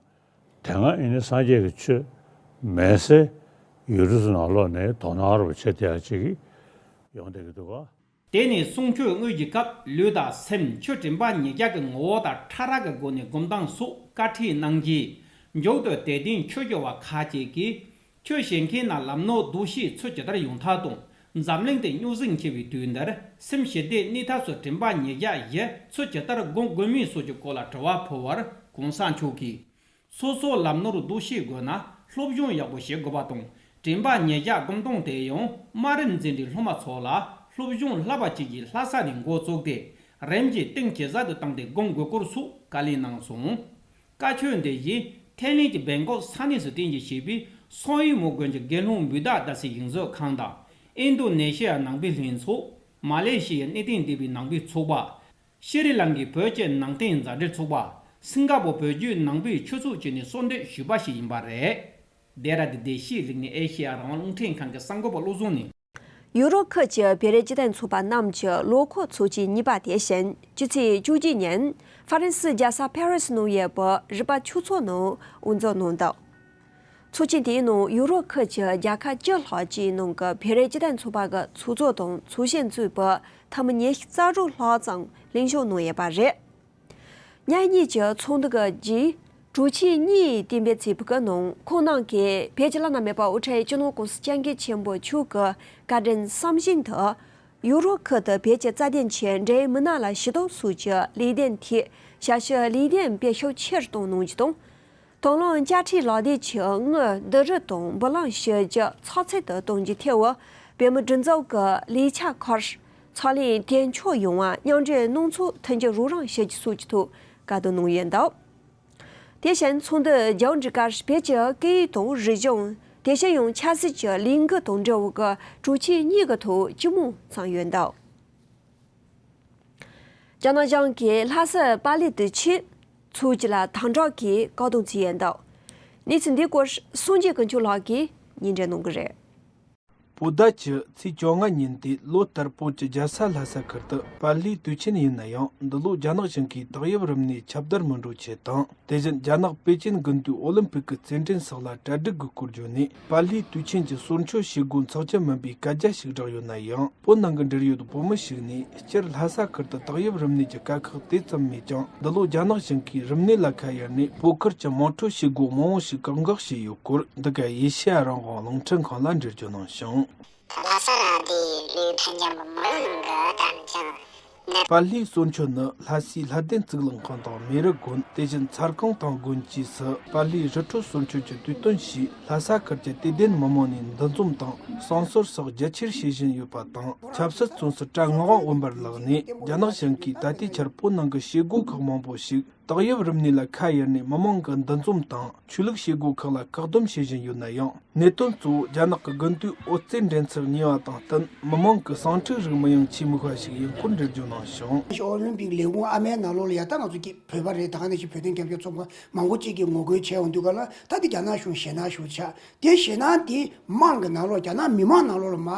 དེ་སྔ་ཨེ་ནི་སངས་རྒྱས་ཀྱི་ཆོས་མེད་སའི་ཡུལ་གྲུ་ཚོའི་ནང་ལོགས་ནས་དོ་སྣང་རུ་བྱེད་བསྡད་ཡག་ཅིག་ཡོང་བསྡད་ཀྱི་འདུག་ག། དེ་ནི་གསུང་ཆོས་དངོས་ཀྱི་སྐབས་ལུས་དང་སེམས་ཆོས་དྲན་པ་ཉེར་བརྒྱད་ཀྱི་ངོ་བོ་དང་ཕྲ་རགས་ཀྱི་སྒོ་ནས་སྒོམ་སྟངས་སོགས་བཀའ་ཁྲིད་གནང་རྗེས། མཇུག་ཏུ་དད་ལྡན་ཆོས་སྐྱོང་བ་ཁག་ཅིག་གིས། ཆོས་བཤད་མཁན་རྣམས་ལམ་ནོར་འདུ་ཤེས་ཚུལ་ཇི་ལྟར་ཡོང་ཐབས་དང་། འཛམ་གླིང་དུ་སྨྱོ་ཟིང་ཆེ་བའི་དུས་འདིར་སེམས་ཞི་བདེའི་གནས་ཐབས་སུ་དྲན་པ་ཉེར་བརྒྱད་བཞི་ཚུལ་ཇི་ལྟར་སྒོམ་དགོས་མིན་སོགས་ཀྱི་སྐོར་ལ་དྲི་བ་ཕུལ་བར་གོང་ས་མཆོག་གིས། སོ་སོ་ལམ་ནོར་འདུ་ཤེས་དགོས་ན་སློབ་སྦྱོང་ཡག་པོ་བྱེད་དགོས་པ་དང་། དྲན་པ་ཉེར་བརྒྱད་སྒོམ་སྟངས་དེ་ཡང་དམའ་རིམ་འཛིན་གྲྭའི་སློབ་མ་ཚོ་ལ་སློབ་སྦྱོང་བསླབ་པ་བཅས་ཀྱི་ལྷ་ས་ནས་འགོ་བཙུགས་ཏེ་རིམ་གྱིས་གཏིང་ཇེ་ཟབ་ཏུ་བཏང་སྟེ་སྒོམ་དགོས་སྐོར་སོགས་བཀའ་ལན་གནང་སོང་། བཀའ་ཆོས་འདི་བཞིན་ཐའི་ལེན་གྱི་བེང་ཀོག་ས་གནས་སུ་རྟེན་གཞི་བྱས་པའི་སོང་ཡུལ་མོ་དགོན་གྱི་དགེ་སློང་བུདྡྷ་དར་སའི་ཞིང་བཟོ་ཁང་དང་། ཨིན་རྡུ་ནེ་ཤི་ཡ་ནང་པའི་ལྷན་ཚོགས། མ་ལེ་ཤི་ཡའི་གནས་བརྟན་སྡེ་བའི་ནང་པའི་ཚོགས་པ། ཤྲི་ལང་ཀའི་བོད་ཀྱི་ནང་བསྟན་མཛའ་འབྲེལ་ཚོགས་པ། སིང་ག་པོ་བོད་བརྒྱུད་ནང་པའི་ཆོས་ཚོགས་བཅས་ནས་གསོལ་འདེབས་ཞུས་པ་ཞིག་ཡིན་པ་རེད། ལྡེ་ར་ལྡུན་བདེ་སྐྱིད་རིག་གནས་ཨེ་ཤེ་ཡ་རང་དབང་རླུང་འཕྲིན་ཁང་གི་གསར་འགོད་པ་བློ་བཟང་ནས། ཡུ་རོབ་ཁུལ་གྱི་བོད་རིགས་སྤྱི་མཐུན་ཚོགས་པ་རྣམས་ཀྱི་ལོ་འཁོར་ཚོགས་ཆེན་གཉིས་པ་དེ་བཞིན་སྤྱི་ཚེས་བཅུ་གཅིག་ཉིན་ཧྥ་རན་སིའི་རྒྱལ་ས་ཕ་རི་སི་ནང་ཡོད་པའི་རིག་པ་ཆོས་ཚོགས་ནང་དབུ་འཛུགས་གནང་འདུག། ཚོགས་ཆེན་དེའི་ནང་ཡུ་རོབ་ཁུལ་གྱི་རྒྱལ་ཁབ་བཅུ་ལྷག་ཅིག་ནང་གི་བོད་རིགས་སྤྱི་མཐུན་ཚོགས་པ་གི་ཚོགས་གཙོ་དང་ཚོགས་གཞོན་གཙོས་པའི་འཐུས་མི་ཉི་ཤུ་རྩ་དྲུག་ལྷག་ཙམ་ལྷན་ཞུགས་གནང་ཡོད་པ་རེད། ཉིན་གཉིས་ཀྱི་ཚོགས་འདུ་གི་རྗེས་གྲོས་ཆོད་གཉིས་གཏན་འབེབས་བྱས་པའི་ནང་ཁོང་རྣམས་ཀྱིས་བོད་ཀྱི་བླ་ན་མེད་པ་དབུ་ཁྲིད་སྤྱི་ནོར་༸གོང་ས་༸སྐྱབས་མགོན་ཆེན་པོ་མཆོག་གི་བཀའ་དྲིན་བསམ་བཞིན་དུ། ཡུ་རོབ་ཁུལ་དུ་བོད་ཀྱི་རྩ་དོན་ཆེད་འབྲེལ་ཡོད་མི་སྣ་ལ་ཞུ་གཏུག་སོགས་ཀྱི་ལས་དོན་ཐད་ཞབས་ཞུ་ལས་དོན་སྤེལ་ཤུགས་ཆེ་རུ་གཏོང་གནང་རྒྱུ་དང་། དང་བླངས་དཔྱ་ཁྲལ་ལག་དེབ་ཀྱི་དངུལ་བསྡུ་རུབ་དང་འབུལ་ལེན་ཞུ་རྒྱུ་ཚགས་ཚུད་དུ་གཏོང་རྒྱུའི་ཐད། བོད་མིའི་སྒྲིག་འཛུགས་ཀྱི་ལས་འཆར་ཁག་ཚོགས་ལས་དོན་འཁྱོལ་ཡོང་བར་མཉམ་འབྲེལ་གནང་ཕྱོགས་མཐུན་འགྱུར་རོགས་རམ་ཞུ་རྒྱུ་སོགས་ཀྱི་ཐོག་བཀའ་བསྡུར་གནང་ཡོད་འདུག། དེ་བཞིན་ཚོགས་འདུ་མཇུག་སྒྲིལ་སྐབས་བོད་ཀྱི་སྐད་ཡིག་དང་རིག་གཞུང་། དེ་བཞིན་ཡང་ཆབ་སྲིད་ཀྱི་ལས་འགུལ་དང་འབྲེལ་བའི་གྲོས་ཆོད་གཉིས་ཀྱི་ཐོག་སྤྱི་མོས་བརྩམས་ཡོད་འདུག། རྒྱ་ནག་གཞུང་གིས་ལྷ་ས་པར་ལི་དུས་ཆེན་ཚོགས་རྒྱུ་ལ་དམ་དྲག་གིས་བཀག་སྡོམ་བྱས་ཡོད་འདུག་གནས་ཚུལ་འདིའི་སྐོར་སངས་རྒྱས་དཀོན་མཆོག་ལགས་ཀྱིས་སྙན་སྒྲོན་གནང་གི་རེད། བོད་ཟླ་བཅུ་ཚེས་བཅོ་ལྔ་ཉིན་ཏེ་ལོ་ལྟར་བོད་ཀྱི་རྒྱལ་ས་ལྷ་ས་ཁུལ་དུ་པར་ལི་དུས་ཆེན་ཡིན་ན་ཡང་། འདི་ལོ་རྒྱ་ནག་གཞུང་གིས་ཏོག་དབྱིབས་རིམས་ནད་ཁྱབ་གདལ་མི་འགྲོ་ཆེད་དང་། དེ་བཞིན་རྒྱ་ནག་པེ་ཅིན་དགུན་དུས་ཨོ་ལིམ་ཕིག་གི་རྩེད་འགྲན་སོགས་ལ་གྲ་སྒྲིག་གི་སྐོར་བརྗོད་ནས། པར་ལི་དུས་ཆེན་གྱི་སོར་ཆུད་བྱེད་སྒོ་འཚོགས་རྒྱུ་མིན་པའི་སྐད་ཆ་ཞིག་བསྒྲགས་ཡོད་ན་ཡང་། བོད་ནང་གི་འབྲེལ་ཡོད་བོད་མི་ཞིག་ནས། སྤྱིར་ལྷ་ས་ཁུལ་དུ་ཏོག་དབྱིབས་རིམས་ནད་ཀྱི་དཀའ་ཁག་དེ་ཙམ་མེད་ཀྱང་། འདི་ལོ་རྒྱ་ནག་གཞུང་གིས་རིམས་ནད་ལ་ཁ་གཡར་ནས། བོད་ཁུལ་གྱི་དམངས་ཁྲོད་བྱེད་སྒོ་མང་བོ་ཞིག་བཀག་འགོག་བྱས་ཡོད་སྐོར། འདི་ག་ཨེ་ཤེ་ཡ་རང་དབང་རླུང་འཕྲིན་ཁང་ལ་འགྲེལ་བརྗོད་གནང་བྱུང་། ལྷ་ས་ར་དེ་ལུས་ཐན་ཀྱང་མི་མང་ནང་གི་དམ་ཅང་ནས། པར་ལིའི་སོར་མཆོད་ནི་ལྷ་སའི་ལྷ་ལྡན་གཙུག་ལག་ཁང་དང་མེ་རི་དགོན། དེ་བཞིན་མཚར་ཁང་དང་དགོན་བཅས་སུ་པར་ལིའི་རི་ཁྲོད་སོར་མཆོད་ཀྱི་དུས་སྟོན་ཞེས་ལྷ་ས་ཁུལ་གྱི་དད་ལྡན་མི་མང་ནས་འདུ་འཛོམས་དང་བསང་གསོལ་སོགས་རྒྱ་ཆེར་བྱེད་བཞིན་ཡོད་པ་དང་། ཆབ་སྲིད་བཙོན་ཟུར་བྲག་ངག་དབང་འོད་འབར་ལགས་ནས་རྒྱ་ནག་གཞུང་གིས་ད་ལྟའི་ཆར་བོད་ནང་གི་བྱེད་སྒོ་ཁག་མང་པོ་ཞིག་ཏོག་དབྱིབས་རིམས་ནད་ལ་ཁ་གཡར་ནས་མི་མང་གི་འདུ་འཛོམས་དང་ཆོས་ལུགས་བྱེད་སྒོ་ཁག་ལ་བཀག་སྡོམ་བྱེད་བཞིན་ཡོད་ན་ཡང་། གནད་དོན་གཙོ་བོ་རྒྱ་ནག་གི་དགུན་དུས་ཨོ་རྩེད་འགྲན་ཚོགས་ཉེ་བ་དང་བསྟུན་མི་མང་གི་བསང་ཁྲུས་རིགས་མི་ཡོང་ཆེས་མི་ཤོག་ཞིག་ཡིན་སྐོར་འགྲེལ་བརྗོད་གནང་བྱུང་། ཨོ་ལིམ་པིག་ལས་ཁུངས་ཨ་མའི་ནང་ལོགས་ལ་ཡ། ད་ང་ཚོ་གི་བོད་པ་རེད། ད་ག་ནང་བཞིན་བོད་དོན་རྒྱབ་སྐྱོར་ཚོགས་པ་མང་པོ་གཅིག་གིས་ངོ་རྒོལ་བྱས་ཡོང་དུས་ག་ལ། ད་འདི་རྒྱ་ནག་གཞུང་ཞེད་སྣང་ཞེ་པོ་ཆགས། དེ་ཞེད་སྣང་དེ་དམངས་ཀྱི་ནང་ལོགས་རྒྱ་ནག་མི་མང་ནང་ལོགས་ལ་མ་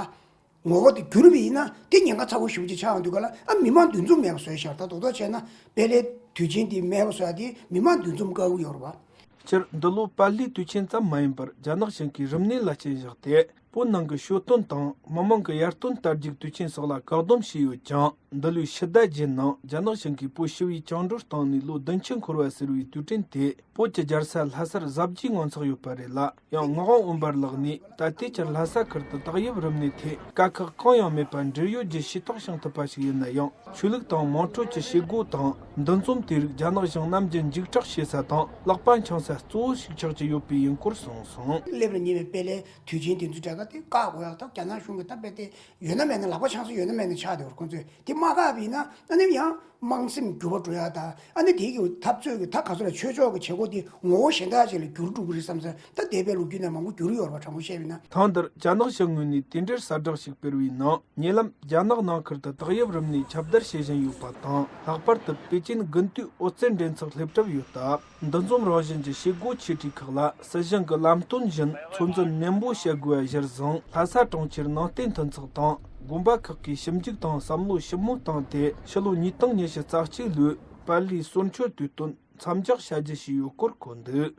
ངོ་བོ་དེ་འགྱུར་བ་ཡིན་ན། དེ་ཉེན་ཁ་ཚ་པོ་ཞེ་པོ་ཅིག་ཆགས་ཡོང་དུས་ག་ལ། ཨ་མི་མང་འདུ་འཛོམས་མེད་པ་བཟོས་ཤག་ད་རྡོག་རྡོག་བྱས་ན་དཔལ་ལྡན་དུས་ཆེན་དེ་མེད་པ་བཟོ་ཡ་དེ་མི་མང་འདུ་འཛོམས་དཀའ་བོ་ཡོད་རེད་པ། སྤྱིར་འདི་ལོ་པར་ལི་དུས་ཆེན་ཙམ་མ་ཡིན་པར་རྒྱ་ནག་གཞུང་གིས་རིམས་ནད་ལ་རྐྱེན་བཞག་སྟེ། བོད་ནང་གི་ཞོ་སྟོན་དང་མི་མང་གི་ཡར་སྟོན་དར་རྒྱས་དུས་ཆེན་སོགས་ལ་བཀག་སྡོམ་བྱས་ཡོད་ཀྱང་། འདི་ལོའི་ཕྱི་ཟླ་བརྒྱད་ནང་རྒྱ་ནག་གཞུང་གིས་བོད་ཞི་བའི་བཅིངས་འགྲོལ་བཏང་ནས་ལོ་བདུན་ཅུ་འཁོར་བ་ཟེར་བའི་དུས་དྲན་དེ། བོད་ཀྱི་རྒྱལ་ས་ལྷ་སར་གཟབ་རྒྱས་ངང་འཚོགས་ཡོད་པ་རེད་ལ། ཡང་ངག་དབང་འོད་འབར་ལགས་ནས། ད་ལྟའི་ཆར་ལྷ་ས་ཁུལ་དུ་ཏོག་དབྱིབས་རིམས་ནད་ཐད་དཀའ་ཁག་གང་ཡང་མེད་པ་འབྲེལ་ཡོད་བརྒྱུད་ཤེས་རྟོགས་བྱུང་ཐུབ་པ་ཞིག་ཡིན་ན་ཡང་། ཆོས་ལུགས་དང་དམངས་ཁྲོད་ཀྱི་བྱེད་སྒོ་དང་འདུ་འཛོམས་དེ་རིགས་རྒྱ་ནག་གཞུང་ནམ་རྒྱུན་འཇིགས་སྐྲག་བྱེད་ས་དང་ལག་པ་འཆང་ས་གཙོ་བོ་ཞིག་ཆགས་ཀྱི་ཡོད་པས་ཡིན་སྐོར་གསུངས་སོང་། སླེབས་ར་ཉེ་བའི་དཔལ་ལྡན་དུས་ཆེན་དེ་ཚོ་གྲས་ཀ་དེ་བཀག་དགོས་ཡག་ད་རྒྱ་ནག་གཞུང་གི་ད་དཔེ་དེ་ཡོད་ན་མེད་ན་ལག་པ་འཆང་ས་ཡོད་ན་མེད་ན་ཆགས་བསྡད་པ་རེད། ཁོང་ཚོས་དེ་མ་བཀག་པ་ཡིན་ན་ཨ་ནི་ཡང་། དམངས་སེམས་འགྱུར་བ་འགྲོ་ཡ་དང་། ཨ་ནི་དེ་གི་འཐབ་རྩོད་ཀྱི་ད་ག་ཚོད་ལ་ཆོས་ཕྱོགས་ཀྱི་བྱེད་སྒོ་དེ་ངོ་བོ་གཞན་དག་ཅིག་ལ་འགྱུར་འགྲོ་གི་རེད་བསམ་ས། ད་འདས་པའི་ལོ་རྒྱུས་ནང་མང་པོ་འགྱུར་ཡོད་རེད་པ། དྲང་པོ་བཤད་པ་ཡིན་ན། ཐེངས་འདིར་རྒྱ་ནག་གཞུང་ངོས་ནས་དེ་འབྲེལ་གསལ་བསྒྲགས་ཤིག་སྤེལ་བའི་ནང་། ཉེ་ལམ་རྒྱ་ནག་ནང་ཁུལ་དུ་ཏོག་དབྱིབས་རིམས་ནད་ཁྱབ་གདལ་བྱེད་བཞིན་ཡོད་པ་དང་། ལྷག་པར་དུ་པེ་ཅིན་དགུན་དུས་ཨོ་རྩེད་འགྲན་ཚོགས་སླེབས་གྲབས་ཡོད་སྟབས། འདུ་འཛོམས་རང་བཞིན་གྱི་བྱེད་སྒོ་ཆེ་གྲས་ཁག་ལ་སྲིད་གཞུང་གི་ལམ་སྟོན་བཞིན་ཚོད་འཛིན་ནན་པོ་བྱ་དགོས་པ་གཞིར་བཟུང་། ལྷ་ས་གྲོང་ཁྱེར་ནང་བསྟན་མཐུན་ཚོགས་དང་དགོན་པ་ཁག་གིས་ཞིབ་འཇུག་དང་བསམ་བློ་ཞིབ་མོ་བཏང་སྟེ། ཕྱི་ལོ་ཉིས་སྟོང་ཉི་ཤུ་རྩ་གཅིག་ལོའི་པར་ལིའི་སོར་མཆོད་དུས་སྟོན་མཚམས་འཇོག་བྱ་རྒྱུ་ཞིག་ཡོད་སྐོར་འཁོད་འདུག་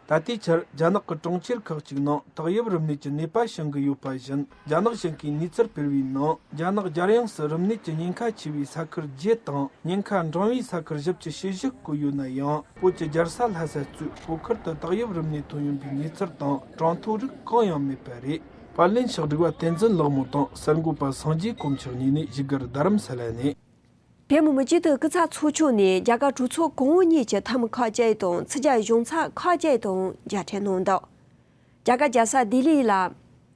ད་ལྟའི་ཆར་རྒྱ་ནག་གི་གྲོང་ཁྱེར་ཁག་ཅིག་ནང་ཏོག་དབྱིབས་རིམས་ནད་ཀྱི་ནད་པ་བྱུང་གི་ཡོད་པ་བཞིན། རྒྱ་ནག་གཞུང་གིས་གནས་ཚུལ་སྤེལ་བའི་ནང་། རྒྱ་ནག་རྒྱལ་ཡོངས་སུ་རིམས་ནད་ཀྱི་ཉེན་ཁ་ཆེ་བའི་ས་ཁུལ་བརྒྱད་དང་ཉེན་ཁ་འབྲིང་བའི་ས་ཁུལ་བཞི་བཅུ་ཞེ་བཞི་བཀོད་ཡོད་ན་ཡང་། བོད་ཀྱི་རྒྱལ་ས་ལྷ་ས་གཙོས་བོད་ཁུལ་དུ་ཏོག་དབྱིབས་རིམས་ནད་ཐོན་ཡོང་པའི་གནས་ཚུལ་དང་གྲངས་ཐོ་རིགས་གང་ཡང་མེད་པ་རེད། པར་ལེན་ཕྱག་སྒྲིག་པ་བསྟན་འཛིན་ལགས་མོ་དང་གསར་འགོད་པ་སངས་རྒྱས་དཀོན་མཆོག་གཉིས་ནས་བཞུགས་སྒར་རྡ་རམ་ས་ལ་ནས། བོད་མི་མང་སྤྱི་འཐུས་སྐུ་ཚབ་ཚོགས་ཆུང་ནས་རྒྱ་གར་གྲོས་ཚོགས་གོང་འོག་གཉིས་ཀྱི་འཐུས་མི་ཁག་ཅིག་དང་། ཕྱི་རྒྱལ་གཞུང་ཚབ་ཁག་ཅིག་དང་མཇལ་འཕྲད་གནང་འདུག་རྒྱ་གར་རྒྱལ་ས་ལྡི་ལི་ལ་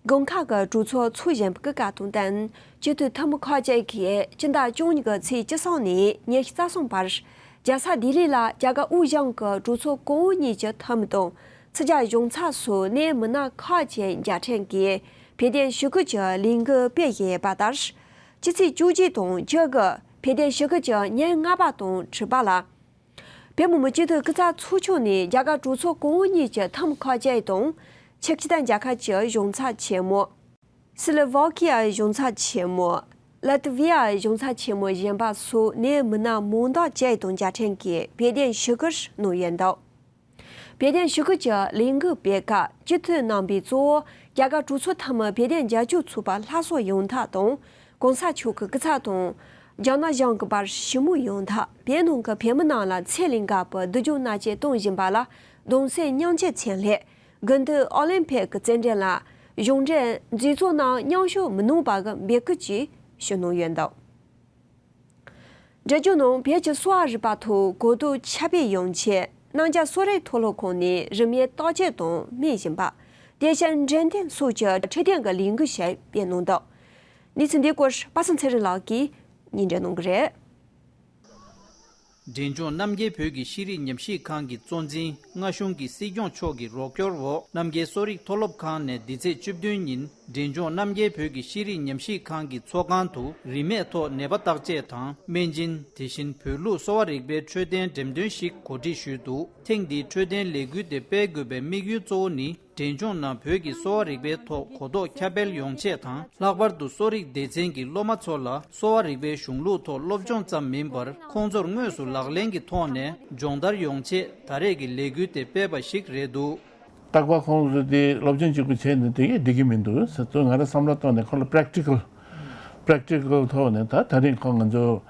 དགོན་ཁག་གི་གྲོས་ཚོགས་ཚོགས་བཞིན་པའི་སྐུ་བཀའ་དང་བསྟུན། སྤྱི་འཐུས་འཐུས་མི་ཁག་ཅིག་གིས་སྤྱི་ཟླ་བཅུ་གཉིས་ཀྱི་ཚེས་བཅུ་གསུམ་ནས་ཉི་ཤུ་རྩ་གསུམ་བར། རྒྱལ་ས་ལྡི་ལི་ལ་རྒྱ་གར་དབུས་གཞུང་གི་གྲོས་ཚོགས་གོང་འོག་གཉིས་ཀྱི་འཐུས་མི་དང་། ཕྱི་རྒྱལ་གཞུང་ཚབ་སོགས་གནད་མི་སྣ་ཁག་ཅིག་མཇལ་འཕྲད་ཀྱིས་བོད་དོན་ཞུ་སྐུལ་གྱི་ལས་འགུལ་སྤེལ་བཞིན་ཡོད་པ་ལྟར། སྤྱི་ཚེས་བཅུ་གཅིག་དང་བཅུ་དགུ་བོད་དོན་ཞུ་སྐུལ་གྱི་ཉིན་ལྔ་པ་དང་དྲུག་པ་ལ། བོད་མི་མང་སྤྱི་འཐུས་སྐུ་ཚབ་ཚོགས་ཆུང་ནས་རྒྱ་གར་གྲོས་ཚོགས་གོང་འོག་གཉིས་ཀྱི་འཐུས་མི་ཁག་ཅིག་དང་། ཕྱི་རྒྱལ་རྒྱལ་ཁབ་ཀྱི་གཞུང་ཚབ་ཆེན་མོ། སི་ལོ་ཝ་ཀི་ཡའི་གཞུང་ཚབ་ཆེན་མོ། ལ་ཏི་ཝི་ཡའི་གཞུང་ཚབ་ཆེན་མོ་གཞན་པ་སོགས་གནད་མི་སྣ་མང་དག་ཅིག་དང་མཇལ་འཕྲད་ཀྱིས་བོད་དོན་ཞུ་སྐུལ་གནང་ཡོད་འདུག་བོད་དོན་ཞུ་སྐུལ་གྱི་ལས་འགུལ་སྤེལ་སྐབས་སྤྱི་འཐུས་རྣམ་པས་གཙོ་བོ་རྒྱ་གར་གྲོས་ཚོགས་འཐུས་མི་བོད་དོན་རྒྱབ་སྐྱོར་ཚོགས་པ་ལྷ་ས་ཡོང་ཐབས་དང་། གོང་ས་མཆོག་གི་སྐུ་ཚབ་དང་། རྒྱ་ནག་གཞུང་གི་བར་ཞི་མོལ་ཡོང་ཐབས། བོད་ནང་གི་བོད་མི་རྣམས་ལ་ཚེ་ལས་འགལ་བའི་སྡུག་སྦྱོང་མནར་གཅོད་གཏོང་བཞིན་པ་ལ་གདུང་སེམས་མཉམ་སྐྱེད་མཚོན་སླད། དགུན་དུས་ཨོ་ལིམ་ཕིག་གི་རྩེད་འགྲན་ལ་གཞུང་འབྲེལ་མཛད་གཙོ་རྣམས་མཉམ་ཞུགས་མི་གནང་བར་འབོད་སྐུལ་ཅིག་ཞུ་གནང་ཡོད་འདུག་འབྲི་རྒྱུ་ནང་བོད་ཀྱི་གསོ་བ་རིག་པ་ཐོག་གོ་རྟོགས་ཁྱབ་སྤེལ་ཡོང་ཆེད་རྣམ་རྒྱལ་གསོ་རིག་མཐོ་སློབ་ཁང་ནས་རིན་མེད་བརྟག་དཔྱད་དང་སྨན་སྦྱིན་པ། དེ་བཞིན་འགྲེམས་སྟོན་སོགས་ཀྱི་འཕྲོད་བསྟེན་གྱི་ལས་འགུལ་ཞིག་སྤེལ་གནང་འདུག་གནས་ཚུལ་འདིའི་སྐོར་པ་སངས་ཚེ་རིང་ལགས་ཀྱིས་སྙན་སྒྲོན་གནང་གི་རེད། འབྲས་ལྗོངས་རྣམ་རྒྱལ་བོད་ཀྱི་ཤེས་རིག་ཉམས་ཞིབ་ཁང་གི་གཙོ་འཛིན་སྔ་གཞུང་གི་སྲིད་སྐྱོང་མཆོག་གི་རོགས་སྐྱོར་འོག་རྣམ་རྒྱལ་གསོ་རིག་མཐོ་སློབ་ཁང་ནས་འདི་ཚེས་བཅུ་བདུན་ཉིན་འབྲས་ལྗོངས་རྣམ་རྒྱལ་བོད་ཀྱི་ཤེས་རིག་ཉམས་ཞིབ་ཁང་གི་ཚོགས་ཁང་དུ་རིན་མེད་ཐོག་ནད་པ་བརྟག་དཔྱད་དང་སྨན་སྦྱིན། དེ་བཞིན་བོད་ལུགས་གསོ་བ་རིག་པའི་འཕྲོད་བསྟེན་འགྲེམས་སྟོན་ཞིག་གོ་སྒྲིག་ཞུས་འདུག་ཐེངས་འདིའི་འཕྲོད་བསྟེན་ལས་འགུལ་དེ་སྤེལ་དགོས་པའི་དམིགས་ཡུལ་གཙོ་བོ་ནི། འབྲས་ལྗོངས་ནང་བོད་ཀྱི་གསོ་བ་རིག་པའི་ཐོག་གོ་རྟོགས་ཁྱབ་སྤེལ་ཡོང་ཆེད་དང་། ལྷག་པར་དུ་གསོ་རིག་སྡེ་ཚན་གྱི་སློབ་མ་ཚོ་ལ་གསོ་བ་རིག་པའི་གཞུང་ལུགས་ཐོག་སློབ་སྦྱོང་ཙམ་མིན་པར། ཁོང་ཚོར་དངོས་སུ་ལག་ལེན་གྱི་ཐོག་ནས་སྦྱོང་བརྡར་ཡོང་ཆེད་ད་རེས་ཀྱི་ལས་འགུལ་དེ་སྤེལ་བ་ཞིག་རེད་འདུག་རྟག་པར་ཁོང་ཚོ་དེ་སློབ་སྦྱོང་གཅིག་པུ་བྱས་ནས་དེ་གས་འགྲིག་གི་མི་འདུག་ཟེར་ཚུལ་ང་རང་བསམ་བློ་གཏོང་ནས་ཁོང་ལ་པེ་རེག་ཊི་ཀལ་པེ་རེག་ཊི་ཀལ་ཐོག་ནས་ད་ད་རིང་ཁོང་ང་ཚོ་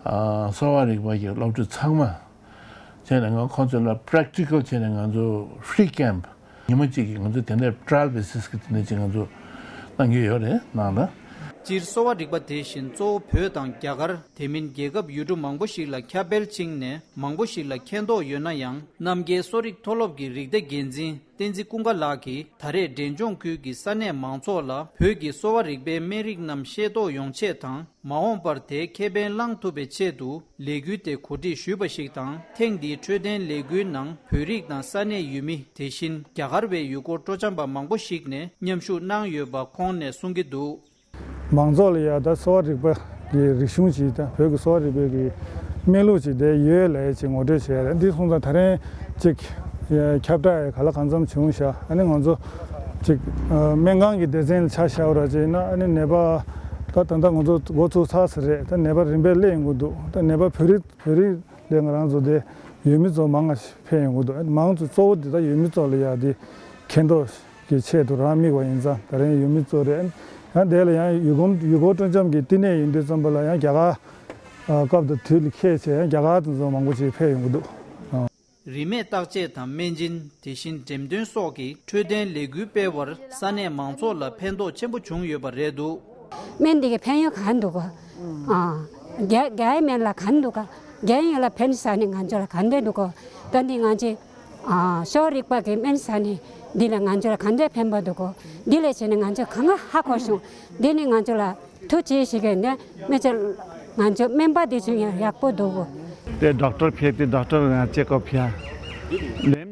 ཨ་གསོ་བ་རིག་པ་གི་སློབ་ཕྲུག་ཚང་མ་བྱས་ནས་ང་ཁོང་ཚོ་ལ་པེ་རེག་ཊི་ཀལ་བྱས་ནས་ང་ཚོ་ཧྥི་རི་ཀེམ་ཉི་མ་གཅིག་གི་ང་ཚོ་དེ་འདྲའི་ཊ་ར་ཡལ་བེ་སིས་གི་དེ་འདྲ་ཅིག་ང་ཚོ་གནང་གི་ཡོད་རེད་ནང་ལ། སྤྱིར་གསོ་བ་རིག་པ་དེ་བཞིན་གཙོ་བོ་བོད་དང་རྒྱ་གར། དེ་མིན་རྒྱལ་ཁབ་ཡུལ་གྲུ་མང་པོ་ཞིག་ལ་ཁྱབ་སྤེལ་ཕྱིན་ནས་མང་པོ་ཞིག་ལ་མཁྱེན་རྟོགས་ཡོད་ན་ཡང་། རྣམ་རྒྱལ་གསོ་རིག་མཐོ་སློབ་ཀྱི་རིག་བདག་འགན་འཛིན་བསྟན་འཛིན་ཀུན་དགའ་ལགས་ཀྱིས་ད་རེས་འབྲས་ལྗོངས་ཁུལ་གྱི་ས་གནས་མང་ཚོགས་ལ་བོད་ཀྱི་གསོ་བ་རིག་པའི་སྨན་རིགས་རྣམས་ཤེས་རྟོགས་ཡོང་ཆེད་དང་། མ་འོངས་པར་དེའི་ཁེ་ཕན་བླང་ཐུབ་པའི་ཆེད་དུ་ལས་འགུལ་དེ་གོ་སྒྲིག་ཞུས་པ་ཞིག་དང་། ཐེངས་འདིའི་འཕྲོད་བསྟེན་ལས་འགུལ་ནང་བོད་རིགས་དང་ས་གནས་ཡུལ་མི། དེ་བཞིན་རྒྱ་གར་བའི་ཡུལ་སྐོར་སྤྲོ་འཆམ་པ་མང་པོ་ཞིག་ནས་མཉམ་ཞུགས་གནང་ཡོད་པ་ཁོང་ནས་གསུང་གི་འདུག་མང་ཚོགས་ལ་ཡ་ད་གསོ་བ་རིག་པ་གི་རིག་གཞུང་ཅིག་དང་བོད་ཀྱི་གསོ་བ་རིག་པའི་གི་སྨན་ལུགས་ཅིག་དེ་ཡོད་ལབ་ཡས་ཅིག་ངོ་སྤྲོད་བྱས་རེད། འདི་སོང་ཙང་ད་རིང་ཅིག་ཁྱབ་བསྒྲགས་ཡ་ག་ལ་གང་འཚམ་བྱུང་ཤག་ཨ་ནི་ང་ཚོ་ཅིག་སྨན་ཁང་གི་སྡེ་ཚན་ལ་ཆ་བཞག་པ་ར་ཅིག་ཡིན་ན། ཨ་ནི་ནད་པ་ད་ད་ལྟ་ང་ཚོ་འགོ་ཚུགས་ཚར་ས་རེད། ད་ནད་པ་རིམ་པས་སླེབས་ཡོང་གི་འདུག་ད་ནད་པ་བོད་རིགས་བོད་རིགས་ལས་ང་རང་ཚོ་དེ་ཡུལ་མི་ཚོ་མང་ང་ཕེབས་ཡོང་གི་འདུག་མང་ཚོ་གཙོ་བོ་འདི་ད་ཡུལ་མི་ཚོ་ལ་ཡ་དེ་མཁྱེན་རྟོགས་ཀྱི་ཆེད་དུ་རང་དམིགས་པ་ཡིན་ཙང་། ད་རིང་ཡུལ་མི་ཚོ་རེད། ཡང་དེ་ལ་ཡང་ཡུལ་སྐོར་ཡུལ་སྐོར་སྤྲོ་འཆམ་གྱི་བསྟི་གནས་ཡིན་དུས་ཙམ་པ་ལ་ཡང་རྒྱ་གར་སྐབས་དང་དུས་ལ་འཁེལ་བྱས་ཡང་རྒྱ་གར་དུ་ཚོ་མང་པོ་ཞིག་ཕེབས་ཡོང་གི་འདུག་རིན་མེད་བརྟག་དཔྱད་དང་སྨན་སྦྱིན། དེ་བཞིན་འགྲེམས་སྟོན་སོགས་ཀྱི་འཕྲོད་བསྟེན་ལས་འགུལ་སྤེལ་བར་ས་གནས་མང་ཚོགས་ལ་ཕན་ཐོགས་ཆེན་པོ་བྱུང་ཡོད་པ་རེད་འདུག་སྨན་འདི་གི་ཕན་ཡོན་གང་འདུག་གོ་ཨ། རྒྱ་རྒྱའི་སྨན་ལ་གང་འདུག་ག་རྒྱའི་ཡོན་ལ་ཕན་ས་ནི་ང་ཚོ་ལ་གང་འདོད་འདུག་གོ་ད་འདི་ང་ཚོས་ཨ་གསོ་རིག་པ་གི་སྨན་ས་ནི་འདི་ལ་ང་ཚོ་ལ་གང་འདོད་ཕན་པ་འདུག་གོ་འདི་ལས་བྱས་ནས་ང་ཚོ་གང་ཧ་གོ་བྱུང་། འདི་ནི་ང་ཚོ་ལ་ཐུགས་རྗེ་ཆེ་གི་ནས་སྨན་ཆ་ང་ཚོ་སྨན་པ་འདི་ཚོ་ཡང་ཡག་པོ་འདུག་གོ་དེ་ཌོག་ཊར་ཕེབས་ཏེ་ཌོག་ཊར་ང་ཅེག་ཨབ་ཕྱ།